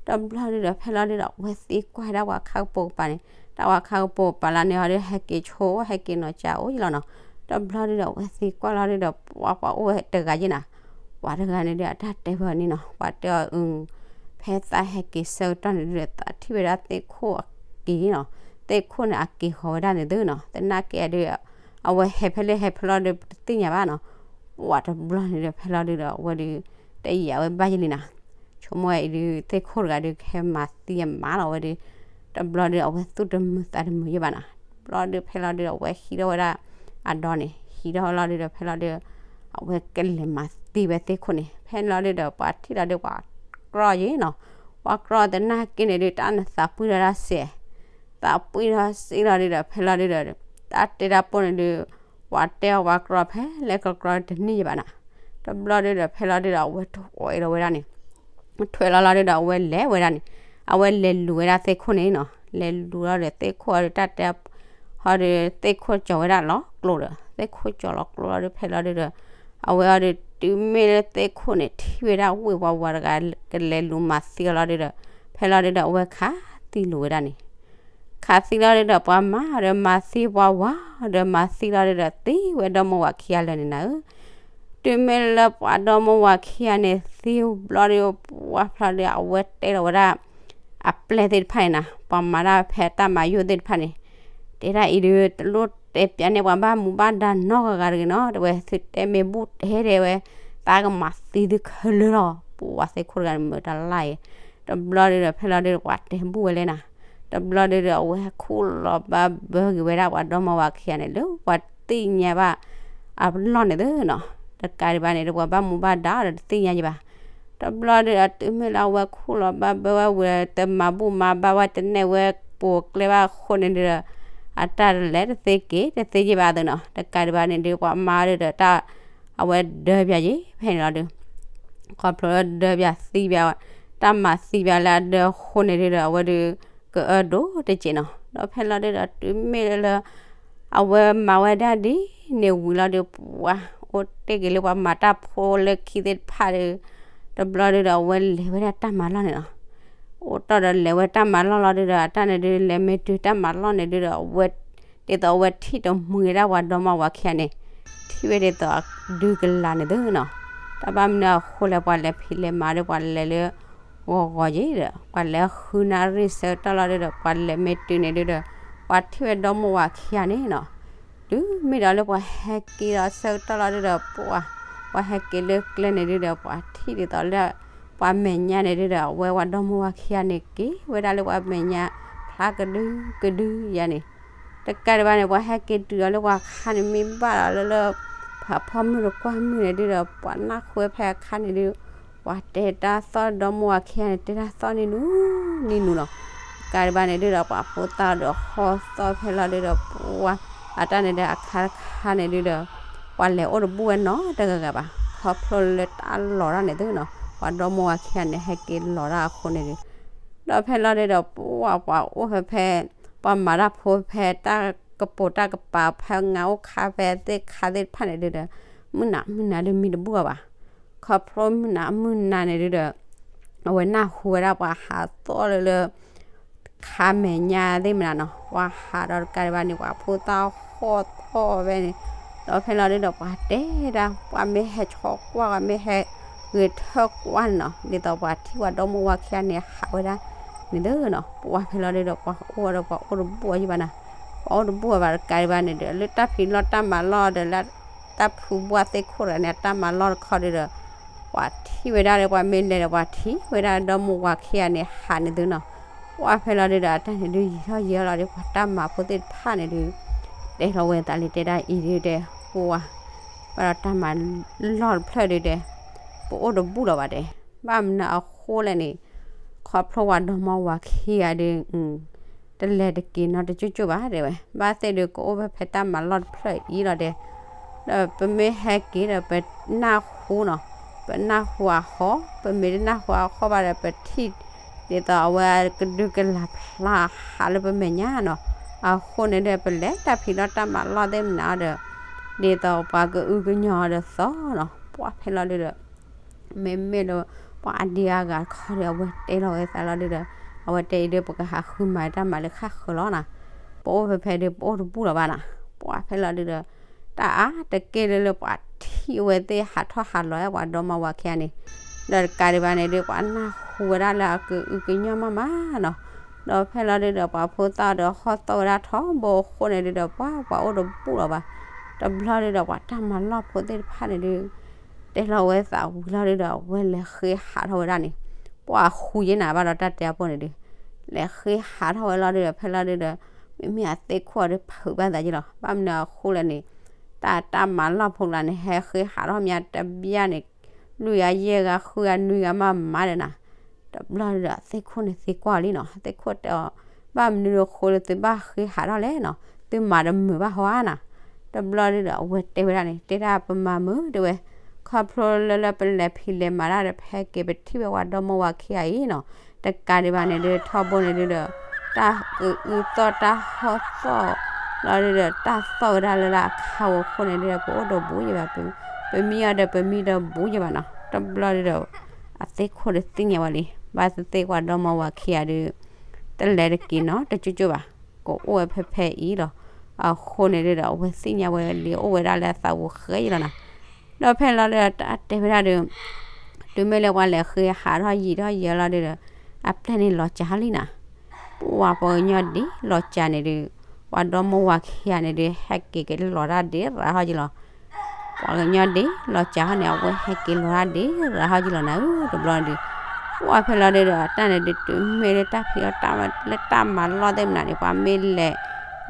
တဘျီဒုဒီး ဖဲလီၤဒုဒီး အဝဲသံကွၢ်ဝဲဒၣ်ပှၤခါကပိာ်ကပၤန့ၣ် တၢ်ပှၤခါကပိာ်ကပၤလီၤန့ၣ် အီၤဒုးဟဲက့ၤဆိ ဟဲက့ၤနီၤကၠးအိၣ်ယလီၤနီၤ. တဘျီဒုဒီး အဝဲသံကွၢ်လီၤဒုဒီး ပှၤပှၤအိၣ်ဝဲတဂၤယဲၢ်နၤ ပှၤတဂၤန့ၣ်ဒုး အတၢ်တဲဝဲအီၤန့ၣ်နီၤ ပှၤတဲအီၤအု ဖဲသးဟဲက့ၤဆၢကတီၢ်န့ၣ်ဒုဒီး သးထံၣ်ဝဲဒၣ်သ့ၣ်ခိၣ်အက့ၤနီၤ, သ့ၣ်ခိၣ်န့ၣ် အက့ၤဃီၤဝဲဒၣ်န့ၣ်သုနီၤ, သနာ်က့အဒုး အဝဲဟဲဖဲလဲၣ်ဟဲဖဲလဲၣ်ဒီး ပတသ့ၣ်ညါဘၣ်နီၤ. ပှၤတဘျီန့ၣ်ဒီး ဖဲလီၤဒုဒီး အဝဲဒုး တယံာ်အဝဲဘၣ်ယလံနီၤ, ဆိကမိၣ်ဝဲအံၤဒုး သ့ၣ်ခိၣ်တဂၤဒုး ကဟဲမၤသံအမါလီၤဝဲဒုး, တဘျီဒုး အဝဲသူၣ်တမုာ်သးတမုာ်ယဲၢ်ဘၣ်နီၤ. တဘျီဒုး ဖဲလီၤဒုဒီး အဝဲဟံးထီၣ်ဝဲဒၣ်အဒီန့ၣ်, ဟံးထီၣ်လီၤဒုဒီး ဖဲလီၤဒုး အဝဲကလဲၤမၤသံဝဲသ့ၣ်ခိၣ်န့ၣ်, ဖဲလီၤဒုဒီး ပှၤထံၣ်လီၤဒုး ပှၤကြီယဲၢ်နီၤ, ပှၤကြီသနာ်က့န့ၣ်ဒုး တၢ်နသးပှံၢ်ထီၣ်ဒၣ်စဲး, သးပှံၢ်ထီၣ်စ့လီၤဒုဒီး ဖဲလီၤဒုဒီး တၢ်တဲတၢ်ပိၢ်န့ၣ်ဒုး ပှၤတဲအီၤပှၤကြီဖဲလဲၣ်ကြီကြီတန့ၢ်ယဲၢ်ဘၣ်နီၤ. တဘျီဒုဒီး ဖဲလီၤဒုဒီး အဝဲထွဲလီၤဝဲဒၣ်န့ၣ်, ထွဲလီၤလီၤဒုဒီး အဝဲလဲၤဝဲဒၣ်န့ၣ်, အဝဲလဲၤလူၤဝဲဒၣ်သ့ၣ်ခိၣ်န့ၣ်နီၤ, လဲၤလူၤလီၤဒီးသ့ၣ်ခိၣ်အီၤဒုး တၢ်တဲ ဟီဒုး သ့ၣ်ခိၣ်ကၠီၤဝဲဒၣ်လီၤကျိဒီး သ့ၣ်ခိၣ်ကၠီၤလီၤကျိလီၤဒုး ဖဲလီၤဒုဒီး အဝဲအီၤဒုး တုၤမ့ၢ်လၢသ့ၣ်ခိၣ်န့ၣ် ထံၣ်ဝဲဒၣ်ဝ့ၢ်ပှၤဝၤတဂၤ ကလဲၤလူၤမၤသံအီၤလီၤဒုဒီး ဖဲလီၤဒုဒီး အဝဲခးသံလိာ်ဝဲဒၣ်န့ၣ်, ခးသံလီၤဒုဒီး ပှၤမၤဒီးမၤသံပှၤဝၤဒီးမၤသံလီၤဒုဒီး သံဝဲဒီမါဝၤခံဂၤလၢာ်န့ၣ်နၤဧၢ. တုၤမ့ၢ်လၢပှၤဒီမါဝၤခံဂၤန့ၣ် သံဘျီဒုး ပှၤဖျီဒုး အဝဲတဲလီၤဝဲဒၣ် အပျဲၢ်သ့ၣ်တဖၣ်န့ၣ်နၤ, ပှၤမၤတၢ်ဖဲတၢ်မၤယိၣ်သ့ၣ်တဖၣ်န့ၣ်, တဲဒၣ်အံၤဒုး တလိၣ်တဲပၠးန့ၢ်ပှၤဘၣ်မူဘၣ်ဒါနီတဂၤဂၤတဂ့ၤနီၤ, တဲဝဲသုတဲမ့ၢ်ဘူၣ်တဲဒဲးဝဲ သးကမၤသံသုခဲလၢာ်လီၤ. ပှၤသ့ၣ်ခိၣ်တဂၤန့ၣ် မုာ်တၢ်လၢ်အံၤ, တဘျီဒုဒီး ဖဲလီၤဒုဒီး ပှၤတဲဘူၣ်ဝဲလဲၣ်နၤ, တဘျီဒုဒီး အဝဲခူၣ်လီၤဘၣ်ဘၢက့ၤဝဲဒၣ်ပှၤဒီမါဝၤခံဂၤန့ၣ် လၢပှၤသ့ၣ်ညါဘၣ်အလီၢ်န့ၣ်သုနီၤ, တကးဒံးဘၣ်န့ၣ်ဒုး ပှၤဘၣ်မူဘၣ်ဒါအီၤဒီးတသ့ၣ်ညါယဲၢ်ဘၣ်. တဘျီဒုဒီး တုၤမ့ၢ်လၢအဝဲခူၣ်လီၤဘၣ်ဘၢဝဲဝံၤ တမၤဘူၣ်မၤဘါဝဲ တနဲၣ်ဝဲပိာ်ကျဲဘၣ်အဃိန့ၣ်ဒုဒီး အတၢ်လဲၤတသ့က့ၤတသ့ယဲၢ်ဘၣ်သုနီၤ, တကးဒံးဘၣ်န့ၣ်ဒုး ပှၤမါဒုဒီးတၢ် အဝဲဒၢပၠးယဲၢ်ဖဲန့ၣ်လီၤဒုး ခီဖျိလၢဒၢပၠးသံပၠး တၢ်မၤသံပၠးလၢအဒၢအဃိန့ၣ်ဒုဒီး အဝဲဒုး ကအၢဒိၣ်တစဲးနီၤ, ဒီးဖဲလီၤဒုဒီး တုၤမ့ၢ်လၢ အဝဲမၤဝဲဒၣ်ဒ်န့ၣ်ဝံၤလီၤဒုး ပှၤအိၣ်တ့ၢ်က့ၤလၢပှၤမၤတၢ်ဖိလၢခံသ့ၣ်တဖၣ်ဒုး တဘျီဒုဒီး အဝဲလဲၤဝဲဒၣ်တၢ်မၤလီၢ်န့ၣ်လီၤ. အိၣ်တ့ၢ်ဒီးလဲၤဝဲတၢ်မၤလီၢ်လီၤဒုဒီး အတၢ်န့ၣ်ဒုး လဲၤမ့ၢ်တုၤတၢ်မၤလီၢ်န့ၣ်ဒုဒီး အဝဲ ဒ်သိးအဝဲထံၣ်တမှံၤဝဲဒၣ်ပှၤဒီမါဝၤခံဂၤန့ၣ် ထံၣ်ဝဲဒ်သိးအဒုးကလၤန့ၣ်သုနီၤ, တၢ်ဘၣ်မနုၤအဃိလဲၣ် ပှၤလဲၤဖံးလဲၤမၤဒီး ပှၤလဲၤလၢ ဂီၤဂီၤယဲၢ်ဒီး ပှၤလဲၤဃုနၣ်ရံၣ်ဆၢကတီၢ်လီၤဒုဒီး ပှၤလဲၤမ့ၢ်တုၤန့ၣ်ဒုဒီး ပှၤထံၣ်ဝဲဒီမါဝၤခံဂၤန့ၣ်နီၤ, တုၤမ့ၢ်ဒီးလၢပှၤဟဲက့ၤဒီးဆၢကတီၢ်လီၤဒုဒီး ပှၤ ပှၤဟဲက့ၤလၢကျဲန့ၣ်ဒုဒီး ပှၤထံၣ်ဒ်သိးလၢ ပှၤမဲာ်ညါန့ၣ်ဒုဒီး အဝဲပှၤဒီမါဝၤခံဂၤန့ၣ် က့ၤဝဲဒၣ်လၢပှၤမဲာ်ညါ ဖျါကဒုကဒုယၤန့ၣ်, တကးဒံးဘၣ်န့ၣ် ပှၤဟဲက့ၤတုၤဒီးလၢပှၤခါန့ၣ် မ့ၢ်ဘၣ်ဒီးလၢလၢ ဖးဖီမုၢ်တကွၢ်မုၢ်န့ၣ်ဒုဒီး ပှၤနၢ်ဟူဝဲဖဲအခါန့ၣ်ဒု ပှၤတဲတၢ်သီၣ်ဒီမါဝၤခံဂၤန့ၣ် တဲတၢ်သီၣ်နံၤနူနံၤနူနီၤ, တကးဒံးဘၣ်န့ၣ်ဒုဒီး ပှၤဖိသၣ်ဒီးဟီသီၣ်ဖဲလီၤဒုဒီး ပှၤ အတၢ်န့ၣ်ဒီးအခါတခါန့ၣ်ဒုဒီး ပှၤလဲၤအိၣ်တဘူၣ်ဝဲနီတဂၤဂၤဘၣ်, ခီဖျိလၢတၢ်လီၤတၢ်န့ၣ်သုနီၤ ပှၤဒီမါဝၤခံဂၤန့ၣ် ဟဲက့ၤလီၤတၢ်အဃိန့ၣ်ဒု ဒီးဖဲလီၤဒုဒီး ပှၤ ပှၤအိၣ်ဖဲဖဲ ပှၤမၤတၢ်ဖိဖဲတၢ်ကပိာ်တၢ်ကပၤ ဖဲငါအိၣ်ခါဖဲသ့ၣ်ခါသ့ၣ်တဖၣ်န့ၣ်ဒုဒီး မုၢ်နၤမုၢ်နၤဒုမံတဘူၣ်ဘၣ်ဘၣ်, ခီဖျိမုၢ်နၤမုၢ်နၤန့ၣ်ဒုဒီး အဝဲနၢ်ဟူဝဲဒၣ်ပှၤဟးသီၣ်လၢလၢ ခါမဲာ်ညါသ့ၣ်မနုၤနီၤ ပှၤဟးဒီးတကးဒံးဘၣ်န့ၣ် ပှၤဖိသၣ်ဟီၣ်သီၣ်ဝဲန့ၣ်, ဒီးဖဲလီၤဒုဒီး ပှၤတဲဒၣ် ပှၤမ့ၢ်ဟဲဆီကွၢ် ပှၤမ့ၢ်ဟဲ ဂဲၤထၢၣ်ကွၢ်န့ၣ်နီၤ, ဒ်သိးပှၤထံၣ်ဝဲဒီမါဝၤခံဂၤန့ၣ်ဟးဝဲဒၣ်န့ၣ်သ့နီၤ, ပှၤဖဲလီၤဒုဒီး ပှၤအိၣ်ဒီးပှၤအိၣ်တဘူၣ်အီၤယဘၣ်နၤ, ပှၤအိၣ်တဘူၣ်အီၤဘၣ်တကးဒံးဘၣ်န့ၣ်ဒီး လၢတၢ်ဖံးလီၢ်တၢ်မၤလီၢ်ဒီးလၢ တၢ်ဖုဘှၢ်သ့ၣ်ခိၣ်တဂၤန့ၣ် အတၢ်မၤလီၢ်တခီဒုဒီး ပှၤထံၣ်ဝဲဒၣ်ဒီး ပှၤမ့ၢ်လဲၤဒီးပှၤထံၣ်ဝဲဒၣ်ဒီမါဝၤခံဂၤန့ၣ်ဟးန့ၣ်သ့နီၤ, ပှၤဖဲလီၤဒုဒီး အတၢ်န့ၣ်ဒု ယံာ်ထီၣ်ယံာ်ထီၣ်လီၤဒီး ပှၤတၢ်မၤဖိသ့ၣ်တဖၣ်န့ၣ်ဒု တဲလီၤဝဲသးလံ တဲဒၣ်အံၤဒုတဲ ပှၤ ဘၣ်ဒီးတၢ်မၤလီၢ်တဖျၢၣ်ဒုတဲ ပအိၣ်တဘူၣ်လီၤဘၣ်တဲ, ဘၣ်မနုၤအဃိလဲၣ်န့ၣ် ခီဖျိပှၤဒီမါဝၤခံဂၤဒု တလဲၤတက့ၤနီတကၠိၢ်ကၠိၢ်ဘၣ်တဲဝဲ, ဘၣ်သ့ၣ်ဒု ကအိၣ်ဖဲဖဲတၢ်မၤလီၢ်တဖျၢၣ်အံၤလီၤတဲ, ဒီးပမ့ၢ်ဟဲက့ၤဒီးပနၢ်ဟူနီၤ, ပနၢ်ဟူအဟီ, ပမ့ၢ်တနၢ်ဟူအဟီဘၣ်ဒီး ပထံၣ် ဒ်သိးအဝဲကဒုကလၤဖျါဟးလၢပမဲာ်ညါနီၤ, အဃိန့ၣ်ဒီး ပလဲၤတၢ်ဖံးလီၢ်တၢ်မၤလီၢ်သ့ၣ်မနုၤအီၤဒီး ဒ်သိးပှၤကအုကညီၤအီၤဒီးသီနီၤ, ပှၤဖဲလီၤဒုဒီး မ့မ့ၢ်လၢ ပှၤအဒံအါဂၤတခီဒီး အဝဲတဲလီၤဝဲသးလီၤဒုဒီး အဝဲတဲအံၤဒု ပကဟးဃုမၤတၢ်မၤလၢခါဃၢၤလီၤနၤ, ပအိၣ်ဖဲဖဲဒု ပအိၣ်တဘူၣ်လီၤဘၣ်နၤ, ပှၤဖဲလီၤဒုဒီး တၢ်အါတက့ၢ်လၢလၢပှၤထံၣ်အဝဲသ့ၣ်ဟးထီၣ်ဟးလီၤဝဲပှၤဒီမါဝၤခံဂၤန့ၣ်, ဒီးတကးဒံးဘၣ်န့ၣ်ဒု ပှၤနၢ်ဟူဝဲဒၣ်လၢအကအုကညီၢ်မးမးနီၤ, ဒီးဖဲလီၤဒုဒီး ပှၤဖိသၣ်ဒီးဟီၣ်သီၣ်ဝဲဒၣ်ထီဘိအဃိန့ၣ်ဒုဒီး ပှၤပှၤအိၣ်တဘူၣ်လီၤဘၣ်, တဘျီဒုဒီး ပှၤတၢ်မၤလီၢ်ဖိသ့ၣ်တဖၣ်န့ၣ်ဒု တဲလီၤဝဲသးဝံၤလီၤဒုဒီး အဝဲလဲၤဃ့ဟးထီၣ်ဝဲဒၣ်န့ၣ်, ပှၤဃူယဲနၤဘၣ်ဒီးတၢ်တဲအပိၢ်န့ၣ်ဒု လဲၤဃ့ဟးထီၣ်ဝဲလီၤဒုဒီး ဖဲလီၤဒုဒီး မ့မ့ၢ်အသ့ၣ်ခိၣ်အီၤဒုဖုးဘၣ်သးယ့လီၤ, ဘၣ်မနုၤအဃိလဲၣ်န့ၣ် တၢ်တၢ်မၤလီၢ်ဖိကျါန့ၣ် ဟဲဃ့ဟးထီၣ်မးတဘျီန့ၣ် လွံၢ်ဂၤယဲၢ်ဂၤဃုဂၤနွံဂၤမးမးဒီးနၤ, တဘျီဒုဒီး အသ့ၣ်ခိၣ်န့ၣ်သံကွၢ်လံနီၤ, အသ့ၣ်ခိၣ်တဲအီၤ ဘၣ်မနုၤအဃိလၢသုဘၣ်ဃ့ဟးထီၣ်လဲၣ်နီၤ, သုမၤတမုာ်ဘၣ်ဟီဧါနၤ, တဘျီဒုဒီး အဝဲတဲဝဲဒၣ်န့ၣ် တဲဒၣ်ပမၤမုာ်တဲဝဲ, ခီဖျိလၢလၢပလဲၤဖံးလဲၤမၤတၢ်ဒီး ဖဲက့ၤပထံၣ်ဝဲပှၤဒီမါဝၤခံဂၤအံၤနီၤ, တကးဒံးဘၣ်န့ၣ်ဒု ထီဘိန့ၣ်ဒုဒီး တၢ်ကအုသီၣ်တၢ်ဟီၣ်သီၣ်လီၤဒုဒီး တၢ်သီၣ်ဝဲဒၣ်လၢလၢအခါဝဲအဃိန့ၣ်ဒုဒီး ပအိၣ်တဘူၣ်ယဘၣ်, ပမံအီၤဒီးပမံတဘူၣ်ယဘၣ်နီၤ, တဘျီဒုဒီး အသ့ၣ်ခိၣ်ဒုသ့ၣ်ညါဝဲလံ, ဘၣ်သ့ၣ်သ့ၣ်ပှၤဒီမါဝၤခံဂၤဒု တလဲၤတက့ၤနီတကၠိၢ်ကၠိၢ်ဘၣ်, ကအိၣ်ဝဲဖဲဖဲအံၤလီၤ, အဃိန့ၣ်ဒုဒီး အဝဲသ့ၣ်ညါဝဲလံ အိၣ်ဝဲဒၣ်လၢအသးပူၤဃဲအံၤလီၤနၤ, ဒီးဖဲလီၤဒုဒီး တၢ်တဲဝဲဒၣ်ဒု တုၤမ့ၢ်လၢပှၤလဲၤဃ့ဟးထီၣ်ယံာ်ထီၣ်ယံာ်လီၤဒုဒီး အပျဲၢ်န့ၣ်လီၤစှၤလံနၤ, ပှၤပှၤကညီဒ်လီၤစှၤန့ၣ်ဒု ပှၤဒီမါဝၤခံဂၤန့ၣ်ဒု ဟဲက့ၤက့ၤလီၤတၢ်ဒ့ရၤဟီၣ်က့ၤလီၤ, ပှၤကညီဒ်လီၤစှၤဟီၣ်န့ၣ် အဝဲဟဲက့ၤလီၤတၢ်ဒ့ရၤဟီၣ်က့ၤလီၤနၤဧၢ တဘျီန့ၣ်ဒု, ပှၤဖဲလီၤဒုဒီး အတၢ်န့ၣ်ဒု တုၤမ့ၢ်လၢတၢ်ဖံးအီၣ်တၢ်မၤလၢတၢ်မၤလီၢ်သ့ၣ်မနုၤန့ၣ် ပှၤမ့ၢ်လဲၤ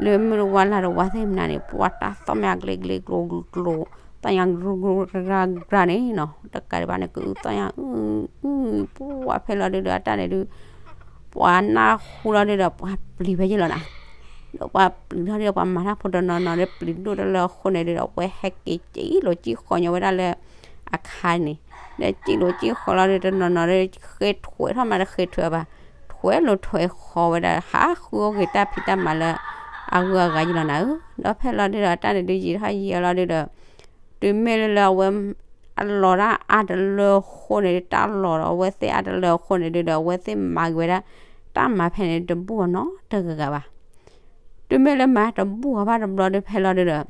လၢမုၢ်တဝါလါတဝါသ့ၣ်မနုၤန့ၣ် ပှၤတၢ်သီၣ်မ့ၢ်အကျ့ကျ့ကျိၤကျိၤ သီၣ်ညါကရူကရူကရၢကရၢန့ၣ်နီၤ, တကးဒံးဘၣ်န့ၣ် ကအုသီၣ်ညါအုအု, ပှၤဖဲလီၤဒုဒီး အတၢ်န့ၣ်ဒု ပှၤနၢ်ဟူလီၤဒုဒီး ပှၤပျံၤဝဲယ့ၢ်လီၤနၤ, ဒီးပှၤပျံၤထီၣ်ဒုဒီး ပှၤမၤတၢ်ဖိတနီၤနီၤဒီး ပျံၤဒိၣ်တၢ်လၢအဃိန့ၣ်ဒုဒီး အဝဲဟဲက့ၤစံၣ်လိာ်စံၣ်ဃီညီဝဲဒၣ်လၢအခါန့ၣ်, ဒီးစံၣ်လိာ်စံၣ်ဃီလီၤဒုဒီး တနီၤနီၤဒီး ဃ့ထွဲထီၣ်မးတဃ့ထွဲဘၣ်, ထွဲလိာ်ထွဲဃီဝဲဒၣ် ဟးဃုအီၣ်က့ၤတၢ်ဖံးတၢ်မၤလၢအဂုၤအဂၤယ့ၢ်လီၤနၤဧၢ, ဒီးဖဲလီၤဒုဒီး အတၢ်န့ၣ်ဒု ယံာ်ထီၣ်ယံာ်လီၤဒုဒီး တုၤမ့ၢ်လၢလၢအဝဲ အလီၤတၢ်အါတလၢအဃိန့ၣ်ဒု တၢ်လီၤဒီးအဝဲသ့ၣ်အါတလၢအဃိန့ၣ်ဒုဒီး အဝဲသ့ၣ်မၤက့ၤဝဲဒၣ် တၢ်မၤဖဲန့ၣ်တဘူၣ်အီၤနီတဂၤဂၤဘၣ်. တုၤမ့ၢ်လၢမၤတဘူၣ်အီၤဘၣ်တဘျီဒုဖဲလီၤဒုဒီး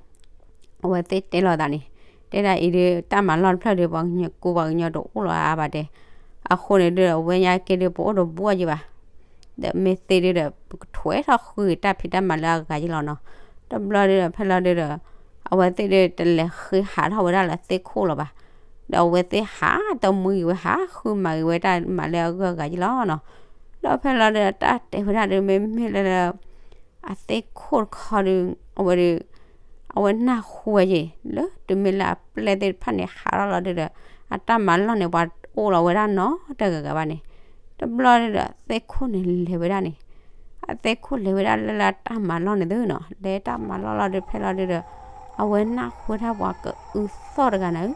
အဝဲသ့ၣ်တဲလိာ်သးန့ၣ် တဲဒၣ်အံၤဒု တၢ်မၤလီၢ်တဖျၢၣ်ဒု ပှၤကညီကိးပှၤကညီတအိၣ်လီၤအါဘၣ်တဲ, အဃိန့ၣ်ဒုဒီး အဝဲညါက့ဒု ပအိၣ်တဘူၣ်အီၤယံၤဘၣ် ဒီးမ့ၢ်သ့ဒုဒီး ပကထွဲထီၣ်ဃုက့ၤတၢ်ဖံးတၢ်မၤလၢအဂၤယ့ၢ်လီၤနီၤ. တဘျီဒုဒီး ဖဲလီၤဒုဒီး အဝဲသ့ၣ်ဒုတလဲၤဃ့ဟးထီၣ်ဝဲဒၣ်လၢသ့ၣ်ခိၣ်လီၤဘၣ်. ဒီးအဝဲသ့ၣ်ဟးတမှံက့ၤဝဲ ဟးဃုမၤက့ၤဝဲတၢ်မၤလၢအဂုၤအဂၤယ့ၢ်လီၤနီၤ. ဒီးဖဲလီၤဒုဒီး တၢ်တဲဝဲဒၣ်ဒု မ့မ့ၢ်လၢ အသ့ၣ်ခိၣ်တခီဒု အဝဲဒု အဝဲနၢ်ဟူဝဲယ့ၢ် လၢတုၤမ့ၢ်လၢအပျဲၢ်သ့ၣ်တဖၣ်န့ၣ် ဟးထီၣ်လီၤဒုဒီး အတၢ်မၤလီၢ်န့ၣ် ပှၤအိၣ်လီၤဝဲဒၣ်နီတဂၤဂၤဘၣ်န့ၣ်. တဘျီဒုဒီး အသ့ၣ်ခိၣ်န့ၣ်လဲၤဝဲဒၣ်န့ၣ် အသ့ၣ်ခိၣ်လဲၤဝဲဒၣ်လၢလၢတၢ်မၤလီၢ်န့ၣ်သုနီၤ, လဲၤတၢ်မၤလီၢ်လီၤဒုး ဖဲလီၤဒုဒီး အဝဲနၢ်ဟူဝဲဒၣ်ပှၤကအုသီၣ်တဂၤန့ၣ်,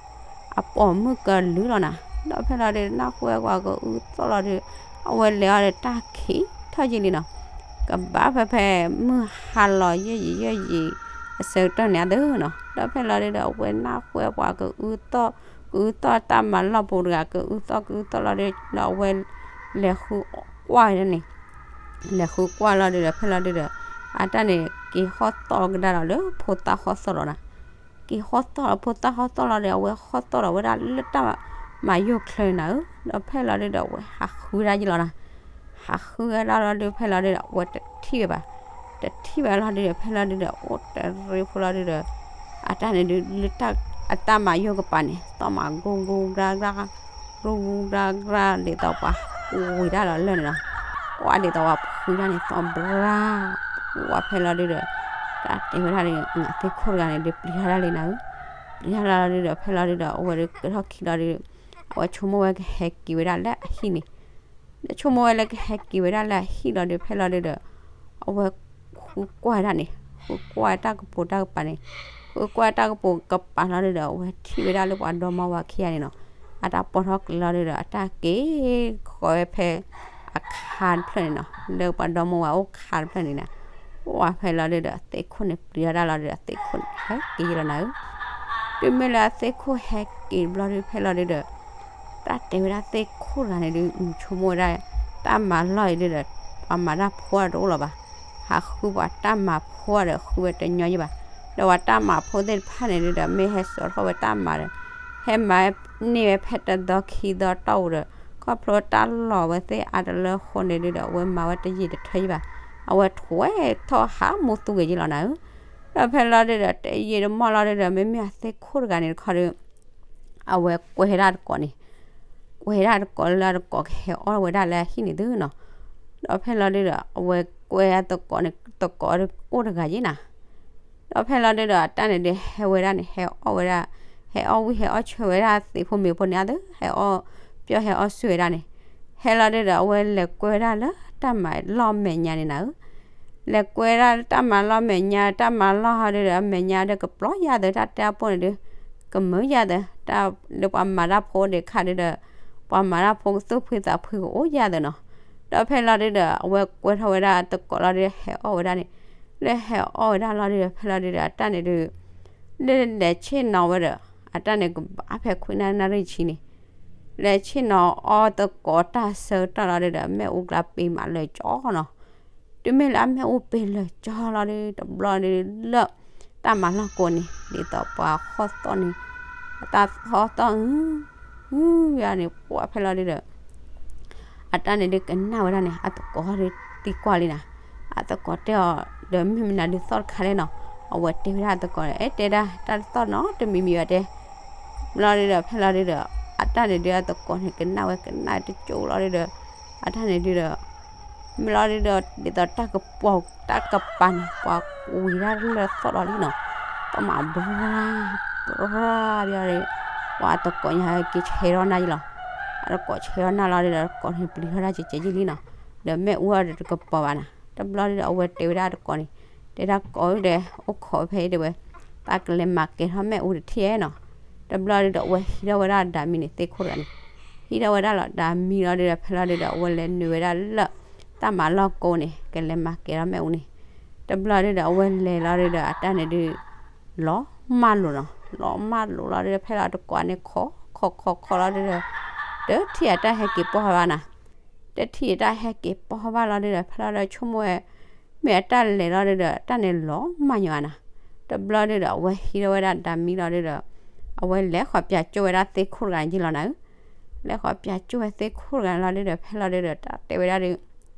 အပိာ်မုၣ်ကလုာ်လီၤနၤ. ဒီးဖဲလီၤဒုး နၢ်ဟူဝဲပှၤကအုသီၣ်လီၤဒုး အဝဲလဲၤအီၤဒီးတၢ်ခံးထီၣ်ယံာ်လံနီၤ, ကဘၣ်ဖဲဖဲမုၢ်ဟါလီၤယဲၢ်ယံာ်ယဲၢ်ယံာ် အဆၢကတီၢ်န့ၣ်အသိးနီၤ. ဒီးဖဲလီၤဒုဒီး အဝဲနၢ်ဟူဝဲပှၤကအုသီၣ် ကအုသီၣ်တၢ်မၤလီၢ်ပူၤတဂၤ ကအုသီၣ်ကအုသီၣ်လီၤဒုး ဒီးအဝဲလဲၤဃုကွၢ်ဝဲဒၣ်န့ၣ် လဲၤဃုကွၢ်လီၤဒုးဒီး ဖဲလီၤဒုးဒီး အတၢ်န့ၣ် က့ၤဟီၣ်သီၣ်ကဒါဒီးလၢဖိသၣ်ဟီၣ်သီၣ်လီၤနၤ. က့ၤဟီၣ်သီၣ်လီၤ ဖိသၣ်ဟီၣ်သီၣ်လီၤဒီး အဝဲဟီၣ်သီၣ်လီၤဝဲဒၣ်လၢတၢ် မၤယိၣ်ချၢနၤဧၢ, ဒီးဖဲလီၤဒုဒီး အဝဲဟးဃုဝဲဒၣ်ယလီၤနၤ, ဟးဃုဝဲဒၣ်လီၤဒု ဖဲလီၤဒုဒီး အဝဲတထံၣ်ဝဲဘၣ်, တထံၣ်ဝဲလီၤဒုဒီး ဖဲလီၤဒုဒီး အိၣ်တရံးဖိလီၤဒုဒီး အတၢ်န့ၣ်ဒု လၢတၢ် အတၢ်မၤယိၣ်ကပၤန့ၣ် သီၣ်မၤဂူဂူကြၢကြၢ ဂူဂူကြၢကြၢ ဒ်သိးပှၤဝံၤတၢ်လီၤလၢာ်န့ၣ်လီၤ, ကွၢ်ဒ်သိးပှၤဖုတၢ်န့ၣ် သီၣ်ဘြၢ်, ဝဲဖဲလီၤဒုဒီး တၢ်တဲဝဲဒၣ်ဒု နသ့ၣ်ခိၣ်တဂၤန့ၣ်ဒု ပျံၤထီၣ်ဒၣ်လံနၤဧၢ, ပျံၤထီၣ်လီၤဒုဒီး ဖဲလီၤဒုဒီး အဝဲဒုကထီၣ်ခံလီၤဒု အဝဲဆိကမိၣ်ဝဲကဟဲက့ၤဝဲဒၣ်လၢအဟံၣ်န့ၣ်, ဒီးဆိကမိၣ်ဝဲလၢကဟဲက့ၤဝဲဒၣ်လၢအဟံၣ်လီၤဒု ဖဲလီၤဒုဒီး အဝဲဃုကွၢ်ဝဲဒၣ်န့ၣ်, ဃုကွၢ်တၢ်ကပိာ်တၢ်ကပၤန့ၣ်, ဃုကွၢ်တၢ်ကပိာ်ကပၤလီၤဒုဒီး အဝဲထံၣ်ဝဲဒၣ်လၢပှၤဒီမါဝၤခံဂၤန့ၣ်နီၤ, အတၢ်ပိာ်ထီၣ်ကျဲလီၤဒုဒီး အတၢ်က့ၤဃီၤဝဲဖဲ အခါတဖျၢၣ်န့ၣ်နီၤ, လၢပှၤဒီမါဝၤအိၣ်ခါတဖျၢၣ်န့ၣ်နီၤ, ဝဲဖဲလီၤဒုဒီး အသ့ၣ်ခိၣ်န့ၣ်ပျံၤထီၣ်ဒၣ်လီၤဒုဒီး အသ့ၣ်ခိၣ်န့ၣ်ဟဲက့ၤယလီၤနၤဧၢ, တုၤမ့ၢ်လၢအသ့ၣ်ခိၣ်ဟဲက့ၤတဘျီဒု ဖဲလီၤဒုဒီး တၢ်တဲဝဲဒၣ်သ့ၣ်ခိၣ်တဂၤန့ၣ်ဒု ဆိကမိၣ်ဝဲဒၣ် တၢ်မၤလီၢ်အံၤဒုဒီး ပှၤမၤတၢ်ဖိတအိၣ်လၢၤဘၣ်, ဟးဃုပှၤတၢ်မၤဖိဒီး ဃုဝဲတညီယဲဘၣ်, ဒီးပှၤတၢ်မၤဖိသ့ၣ်တဖၣ်န့ၣ်ဒုဒီး မ့ၢ်ဟဲစိာ်ထီၣ်ဝဲတၢ်မၤဒီး ဟဲမၤန့ၢ်ဝဲဖဲတသီခံသီတီၢ်ပူၤဒီး ခီဖျိတၢ်လီၢ်ဝဲသ့ၣ်အါတလၢအဃိန့ၣ်ဒုဒီး အဝဲမၤဝဲတယံာ်တထၢယဲဘၣ်, အဝဲထွဲထီၣ်ဟးမူသူဂ့ၤယဲလီၤနၤဧၢ, ဒီးဖဲလီၤဒုဒီး တယံာ်တမီၢ်လီၤဒုဒီး မ့မ့ၢ်အသ့ၣ်ခိၣ်တဂၤန့ၣ်တခီဒု အဝဲကွဲဒၣ်တကိးန့ၣ်, ကွဲဒၣ်တကိးလၢအတကိးကဟဲအီၣ်ဝဲဒၣ်လၢအဟံၣ်န့ၣ်သုနီၤ, ဒီးဖဲလီၤဒုဒီး အဝဲကွဲအသကိးန့ၣ် တကိးဒုအိၣ်တဂၤယဲနၤ, ဒီးဖဲလီၤဒုဒီး အတၢ်န့ၣ်ဒုးဟဲဝဲဒၣ်န့ၣ် ဟဲအီၣ်ဝဲဒၣ်, ဟဲအီၣ်ဝံၣ်ဟဲအီၣ်ဆၢဝဲဒၣ်သ့ၣ်ဖိမ့ၤဖိန့ၣ်အသု, ဟဲအီၣ်ပျီၢ်ဟဲအီၣ်ဆူၣ်ဝဲဒၣ်န့ၣ်, ဟဲလီၤဒုဒီး အဝဲလဲၤကွဲဝဲဒၣ်လၢတၢ်မၤလီၢ်မဲာ်ညါန့ၣ်နၤဧၢ လဲၤကွဲဒၣ်တၢ်မၤလီၢ်မဲာ်ညါ, တၢ်မၤလီၢ်ဟီဒုဒီး အမဲာ်ညါဒီးကပျီယၢ်သၢ, တၢ်တဲအပိၢ်န့ၣ်ဒု ကမုာ်ယၢ်သၢ, တၢ်လၢပှၤမၤတၢ်ဖိဒုးခါဒုဒီး ပှၤမၤတၢ်ဖိကသူၣ်ဖှံသးဖှံကအိၣ်ယၢ်သၢနီၤ, ဒီးဖဲလီၤဒုဒီး အဝဲကွဲထီၣ်ဝဲဒၣ်တကိးလီၤဒု ဟဲအီၣ်ဝဲဒၣ်န့ၣ်, လၢဟဲအီၣ်ဝဲဒၣ်လီၤဒုဒီး ဖဲလီၤဒုဒီး အတၢ်န့ၣ်ဒု လၢလဲၤဆ့ၣ်နီၤဝဲဒီး အတၢ်န့ၣ်ကဘၣ်ဖဲခွံနၣ်ရံၣ်ဆံန့ၣ်, လဲၤဆ့ၣ်နီၤအီၣ်သကိးတၢ်ဆၢကတီၢ်လီၤဒုဒီး အမဲာ်အူကျါပ့ၤမးလၢာ်ကၠီနီၤ, တုၤမ့ၢ်လၢအမဲာ်အူပ့ၤလၢာ်ကၠီလီၤဒု တဘျီဒုလၢ တၢ်မၤလီၢ်ကိးန့ၣ် ဒ်သိးပှၤဟီၣ်သီၣ်န့ၣ် အတၢ်ဟီၣ်သီၣ် အုယၤန့ၣ် ပှၤဖဲလီၤဒုဒီး အတၢ်န့ၣ်ဒုကနၣ်ဝဲဒၣ်န့ၣ် အသကိးဟီဒုသံကွၢ်လံနၤ, အသကိးတဲအီၤဒီး မ့ၢ်မနုၤဒုသီၣ်တခါလဲၣ်နီၤ, အဝဲတဲဝဲဒၣ်အသကိးန့ၣ် အဲ တဲဒၣ်တၢ်တသီၣ်နီတမံၤမံၤဘၣ်တဲ, ဘျီဒုဒီး ဖဲလီၤဒုဒီး အတၢ်န့ၣ်ဒုအသကိးန့ၣ် ကနၣ်ဝဲကနၣ်တကၠိလီၤဒုဒီး အတၢ်န့ၣ်ဒုဒီး မ့ၢ်လီၤဒုဒီး ဒ်သိးတၢ်ကပီၤတၢ်ကပၤန့ၣ် ပှၤဝံၤဒၣ်လၢသီၣ်လီၤလံနီၤ, ပမၤဘြၣ် ဘြၣ်ဒုဒီး ပှၤအသကိးညါဟဲက့ၤဆဲးထီၣ်နၢ်ယလီၤ, အသကိးဆဲးထီၣ်နၢ်လီၤဒုဒီး အသကိးန့ၣ်ပျံၤထီၣ်ဒၣ်ကဲကဲယံလံနီၤ, ဒီးမ့ၣ်အူအီၤဒီးတကပီၤဘၣ်နၤ, တဘျီဒုဒီး အဝဲတဲဝဲဒၣ်အသကိးန့ၣ် တဲဒၣ်ကိးဒုဒီး အိၣ်ခိးဖဲအံၤတဲဝဲ သးကလဲၤမၤကဲၤထီၣ်မ့ၣ်အူတထံၣ်နီၤ, တဘျီဒုဒီး အဝဲဟံးထီၣ်ဝဲဒၣ်ဒၤမံန့ၣ် သ့ၣ်ခိၣ်တဂၤန့ၣ် ဟံးထီၣ်ဝဲဒၣ်လီၤဒၤမံလီၤဒုဒီး ဖဲလီၤဒုဒီး အဝဲလဲၤနုာ်ဝဲဒၣ်လၢ တၢ်မၤလီၢ်ကိးန့ၣ် ကလဲၤမၤကဲၤထီၣ်မ့ၣ်အူန့ၣ်, တဘျီဒုဒီး အဝဲလဲၤလီၤဒုဒီး အတၢ်န့ၣ်ဒု လီၤမၢ်လိာ်နီၤ, လီၤမၢ်လိာ်လီၤဒုဒီး ဖဲလီၤတကိးန့ၣ် ခိးခိးခိးလီၤဒုဒီး တထံၣ်အတၢ်ဟဲက့ၤပီၢ်ဘၣ်နၤ တထံၣ်အတၢ်ဟဲက့ၤပီၢ်ဘၣ်လီၤဒုဒီး ဖဲလီၤဒီးဆိကမိၣ်ဝဲ မ့ၢ်အတၢ်လဲၤလီၤဒုဒီး တၢ်န့ၣ်လီၤမၢ်ညီနၤ, တဘျီဒုဒီး အဝဲဟံးထီၣ်ဝဲဒၣ်ဒၤမံလီၤဒုဒီး အဝဲလဲၤဃီၤပၠးကၠိၣ်ဝဲဒၣ်သ့ၣ်ခိၣ်တဂၤန့ၣ်ယံလီၤနၤဧၢ, လဲၤဃီၤပၠးကၠိၣ်ဝဲသ့ၣ်ခိၣ်တဂၤန့ၣ်လီၤဒုဒီး ဖဲလီၤဒုဒီး တၢ်တဲဝဲဒၣ်ဒု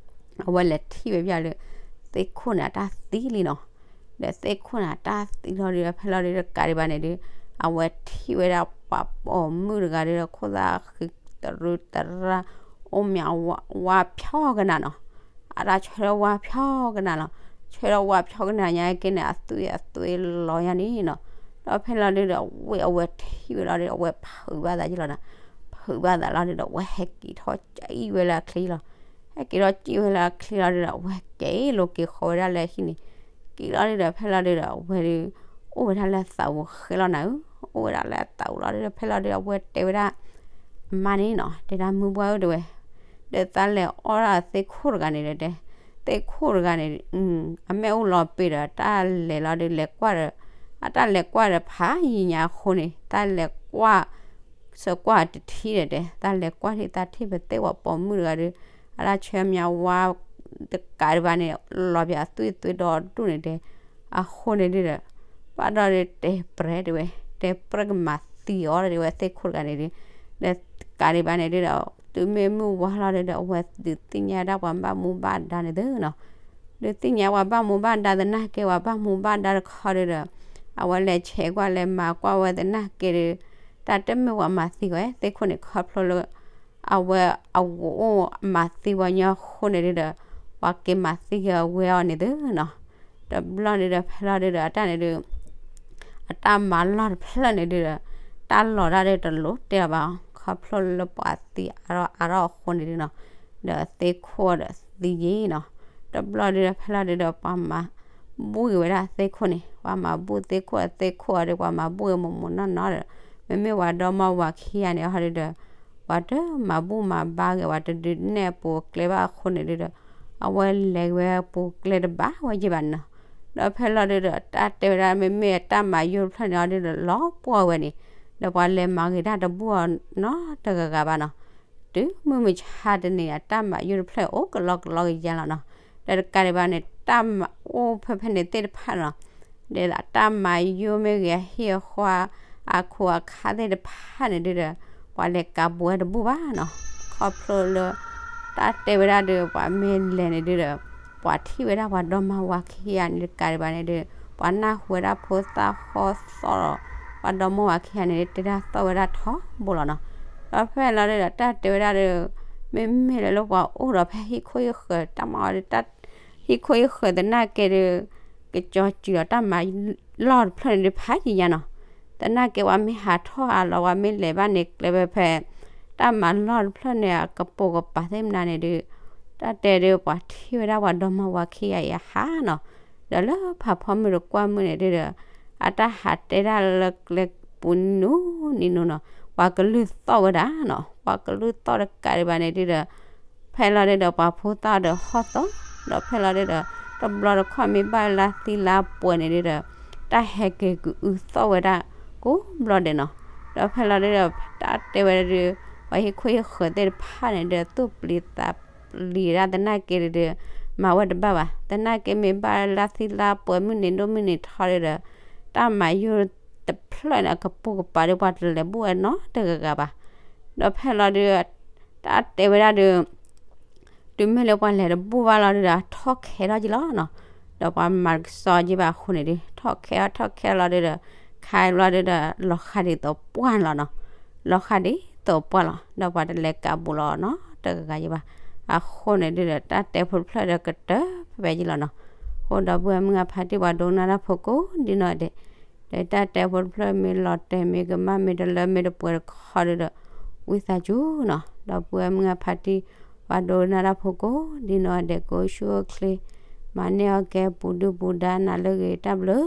အဝဲလဲၤထံၣ်ဝဲပၠးလၢ သ့ၣ်ခိၣ်န့ၣ်အတၢ်သံလံနီၤ, ဒီးသ့ၣ်ခိၣ်န့ၣ်အတၢ်သံလီၤဒုဒီး ဖဲလီၤဒုဒီး တကးဒံးဘၣ်န့ၣ်ဒု အဝဲထံၣ်ဝဲဒၣ်ပှၤပိာ်မုၣ်တဂၤဒုဒီး ခိၣ်သၣ်ဃံးတရူးတရၢ် အိၣ်မးဝါဖျီကနၤနီၤ, အတၢ်ဆၢထၢၣ်ဝါဖျီကနၤလီၤ, ဆၢထၢၣ်ဝါဖျီကနၤညါက့န့ၣ် အသွံၣ်အသွံၣ်လီၤယါန့ၣ်နီၤ, ဒီးဖဲလီၤဒုဒီး ဝ့ၢ်အဝဲထံၣ်ဝဲလီၤဒုဒီး အဝဲဖုးဘၣ်သးယံလီၤနၤ, ဖုးဘၣ်သးလီၤဒုဒီး အဝဲဟဲက့ၤထီၣ်ကံၣ်ဝဲလၢအချ့လီၤ ဟဲက့ၤထီၣ်ကံၣ်ဝဲလၢအချ့လီၤဒုဒီး အဝဲက့ၤလိာ်က့ၤဃီၤဝဲဒၣ်လၢဟံၣ်န့ၣ်, က့ၤလီၤဒုဒီး ဖဲလီၤဒုဒီး အဝဲဒု အိၣ်ဝဲဒၣ်လၢအသးပူၤဃဲလီၤနၤဧၢ, အိၣ်ဝဲဒၣ်လၢအသးပူၤလီၤဒုဒီး ဖဲလီၤဒုဒီး အဝဲတဲဝဲဒၣ် အမါန့ၣ်နီၤ, တဲဒၣ်မုၢ်ပှၢ်ဧၢတဲဝဲ, ဒီးသးလဲၤအီၣ်ဒၣ်သ့ၣ်ခိၣ်တဂၤန့ၣ်ဒီးတဲ, သ့ၣ်ခိၣ်တဂၤန့ၣ် အမဲာ်အိၣ်လီၤပ့ၤဒီး တၢ်လဲၤလီၤဒု လဲၤကွၢ်ဒီး အတၢ်လဲၤကွၢ်ဒီးဖးယံာ်ညါအဃိန့ၣ် တၢ်လဲၤကွၢ် စၢၤကွၢ်တထံၣ်ဒီးတဲ, တၢ်လဲၤကွၢ်ထံၣ်သးထံၣ်ပသ့ၣ်ဝဲပိာ်မုၣ်တဂၤဒီး အတၢ်ဆၢမါဝါ တကးဒံးဘၣ်န့ၣ် လီၤပၠးသွံၣ်သွံၣ်ဒီဒူၣ်န့ၣ်တဲ, အဃိန့ၣ်ဒုဒီး ဘၣ်ဒီးဒု တဲပြဲတဲဝဲ, တဲပြဲကမၤသံအီၤတဲဝဲ သ့ၣ်ခိၣ်တဂၤန့ၣ်ဒု ဒီးကးဒံးဘၣ်န့ၣ်ဒုဒီး တုၤမ့ၢ်မုၢ်ဝါလီၤဒုဒီး အဝဲဒုးသ့ၣ်ညါဒၣ်ပှၤဘၣ်မူဘၣ်ဒါန့ၣ်သုနီၤ. ဒုးသ့ၣ်ညါပှၤဘၣ်မူဘၣ်ဒါသနာ်က့ ပှၤဘၣ်မူဘၣ်ဒါတခီဒုဒီး အဝဲလဲၤဆဲးကွၢ်လဲၤမၤကွၢ်ဝဲသနာ်က့ဒီး တၢ်တမ့ၢ်ပှၤမၤသံဝဲသ့ၣ်ခိၣ်န့ၣ် ခီဖျိလၢ အဝဲအဝဲအိၣ်မၤသံဝဲညီအဃိန့ၣ်ဒုဒီး ပှၤက့ၤမၤသံက့ၤဝဲအီၤန့ၣ်သုနီၤ. တဘျီန့ၣ်ဒီး ဖဲလီၤဒုဒီး အတၢ်န့ၣ်ဒု အတၢ်မၤလီၢ်တဖျၢၣ်န့ၣ်ဒုဒီး တၢ်လီၤတၢ်ဒုတလိၤတဲာ်ဘၣ်အီၤ ခီဖျိလၢပှၤသံအါထီၣ်အါထီၣ်အဃိန့ၣ်ဒုနီၤ. ဒီးသ့ၣ်ခိၣ်ဒီးသံယံၤနီၤ. တဘျီဒုဒီး ဖဲလီၤဒုဒီး ပှၤမၤဘူၣ်က့ၤဝဲဒၣ်သ့ၣ်ခိၣ်န့ၣ် ပှၤမၤဘူၣ်သ့ၣ်ခိၣ် အသ့ၣ်ခိၣ်အီၤဒီး ပှၤမၤဘူၣ်က့ၤမိၢ်မိၢ်နီၢ်နီၢ်ဒီး မ့မ့ၢ်ပှၤဒီမါဝၤခံဂၤန့ၣ်ဟီဒုဒီး ပှၤတမၤဘူၣ်မၤဘါက့ၤ ပှၤတဒုးနဲၣ်အပူၤကျဲဘၣ်အဃိန့ၣ်ဒုဒီး အဝဲလဲၤဝဲပူၤကျဲတဘၣ်ဝဲယဲၢ်ဘၣ်နီၤ. ဒီးဖဲလီၤဒုဒီး တၢ်တဲဝဲဒၣ် မ့မ့ၢ်အတၢ်မၤယိၣ်တဖျၢၣ်န့ၣ်ဟီဒုဒီး လီၤပှီၢ်ဝဲန့ၣ် ဒီးပှၤလဲၤမၤဂ့ၤတၢ်တဘူၣ်အီၤနီတဂၤဂၤဘၣ်နီၤ. တုၤမုၢ်မဆါတနံၤ အတၢ်မၤယိၣ်တဖျၢၣ်အိၣ်ကလီကလီကယါလီၤနီၤ. ဒီးတကးဒံးဘၣ်န့ၣ် တၢ်မၤအိၣ်ဖဲဖဲန့ၣ်သ့ၣ်တဖၣ်နီၤ ဒီးအတၢ်မၤယိၣ်မ့ၢ်ဂ့ၤ အဟံၣ်အဃီ အခူးအခါသ့ၣ်တဖၣ်န့ၣ်ဒုဒီး ပှၤလဲၤကးဘူးဝဲတဘူၣ်ဘၣ်နီၤ. ခီဖျိလၢ တၢ်တဲဝဲဒၣ်ဒီး ပှၤမ့ၢ်လဲၤန့ၣ်ဒုဒီး ပှၤထံၣ်ဝဲဒၣ်ပှၤဒီမါဝၤခံဂၤန့ၣ် တကးဒံးဘၣ်န့ၣ်ဒီး ပှၤနၢ်ဟူဝဲဒၣ်ဖိသၣ်ဃီသီၣ်ဒီး ပှၤဒီမါဝၤခံဂၤန့ၣ် တဲတၢ်သီၣ်ဝဲဒၣ်ထီဘိလီၤနီၤ. ဒီးဖဲလီၤဒုဒီး တၢ်တဲဝဲဒၣ်ဒီး မ့မ့ၢ်လၢလၢပှၤအိၣ်ဒီးဖဲဟံၣ်ခိၣ်ဟံၣ်ဃၢၤ တၢ်မၤအီၤဒီး ဟံၣ်ခိၣ်ဟံၣ်ဃၢၤသနာ်က့ဒီး ကကၠီၤစံၣ်ဒီးတၢ်မၤလီၢ်တဖျၢၣ်န့ၣ်ဒုး ဖးယံာ်ညါနီၤ. သနာ်က့ ပှၤမ့ၢ်ဟးထီၣ်ဟးလီၤ ပှၤမ့ၢ်လဲၤဘၣ်န့ၣ်ကျဲဖဲဖဲ တၢ်မၤလီၢ်တဖျၢၣ်န့ၣ် အကပိာ်ကပၤသ့ၣ်မနုၤန့ၣ်ဒုး တၢ်တဲဒုး ပှၤထံၣ်ဝဲဒၣ်ပှၤဒီမါဝၤခံဂၤအံၤအဟးနီၤ. ဒီးလၢဖးဖီမုၢ်တကွၢ်မုၢ်န့ၣ်ဒုဒီး အတၢ်ဟးတဲဒၣ်လၢကျဲပူၤနံၤနံၤနီၤနီၤ ပှၤကလုၢ်သီၣ်ဝဲဒၣ်နီၤ. ပှၤကလုၢ်သီၣ်တကးဒံးဘၣ်န့ၣ်ဒုဒီး ဖဲလီၤဒုဒီး ပှၤဖိသၣ်ဒီးဟီၣ်သီၣ် ဒီးဖဲလီၤဒုဒီး တဘျီတခီၣ်မ့ၢ်ဘၣ်လၢသံလၢပှဲၤန့ၣ်ဒုဒီး တၢ်ဟဲက့ၤကအုးသီၣ်ဝဲဒၣ်ကိးဘျီဒဲးနီၤ. ဒီးဖဲလီၤဒုဒီး တၢ်တဲဝဲဒၣ်ဒီး ပှၤဟံၣ်ခိၣ်ဟံၣ်ဃၢၤသ့ၣ်တဖၣ်န့ၣ်ဒီး သူၣ်ပျံၤသးပျံၤဝဲဒၣ်သနာ်က့ဒုဒီး မၤဝဲတဘၣ်ဘၣ်. သနာ်က့မ့ၢ်ဘၣ်လၢသံလၢပှဲၤမုၢ်နံၤဒိၣ်မုၢ်နံၤထီဒုဒီး တၢ်မၤယိၣ်တဖျၢၣ်န့ၣ် အကပိာ်ကပၤဒီး ပှၤတလဲၤဘူၣ်ဝဲနီတဂၤဂၤဘၣ်. ဒီးဖဲလီၤဒု တၢ်တဲဝဲဒၣ်ဒီး တုၤမ့ၢ်လၢပှၤလဲၤတဘူၣ်ဘၣ်လီၤဒုဒီး ထီၣ်ခဲထီၣ်က့ၤလီၤနီၤ. ဒီးပှၤမၤတကစီၣ်က့ၤဘၣ်အဃိန့ၣ်ဒု ထီၣ်ခဲထီၣ်ထီၣ်ခဲလီၤဒုဒီး ခါဘျီဒုဒီး လီၤဃာ်ဒ်သိးပှၢ်လီၤနီၤ. လီၤဃာ်ဒ်သိးပှၢ်လီၤ ဒီးပှၤတလဲၤကးဘူးလီၤနီတဂၤဂၤယဲၢ်ဘၣ်. အဃိန့ၣ်ဒုဒီး တၢ်တဲဖိတဖျၢၣ်ဒီးကတၢၢ်ဖဲဖဲယဲၢ်လီၤနီၤ. အဃိဒီပုၢ်ဝဲၢ်မုၢ်အဖါတံၢ် ပှၤဒိကနၣ်တၢ်ဖိကိးဒ်နီၢ်ဒဲး ဒီးတၢ်တဲဖိတဖျၢၣ်မ့ၢ်လီၤတဲာ်မ့ၢ်ကမၣ်မ့ၢ်တလၢမ့ၢ်တပှဲၤတခီဒုဒီး ဝံသးစူၤနီၤ ဒီပုၢ်ဝဲၢ်မုၢ်အဖါတံၢ် ပှၤဒိကနၣ်တၢ်ဖိကိးဒ်နီၢ်ဒဲး ကအိၣ်ဆူၣ်အိၣ်ချ့ မၤန့ၢ်အီၣ်ကဲပူၤဒုၣ်ပူၤဒါနၤလၢအဂ့ၤ တၢ်ဘျုး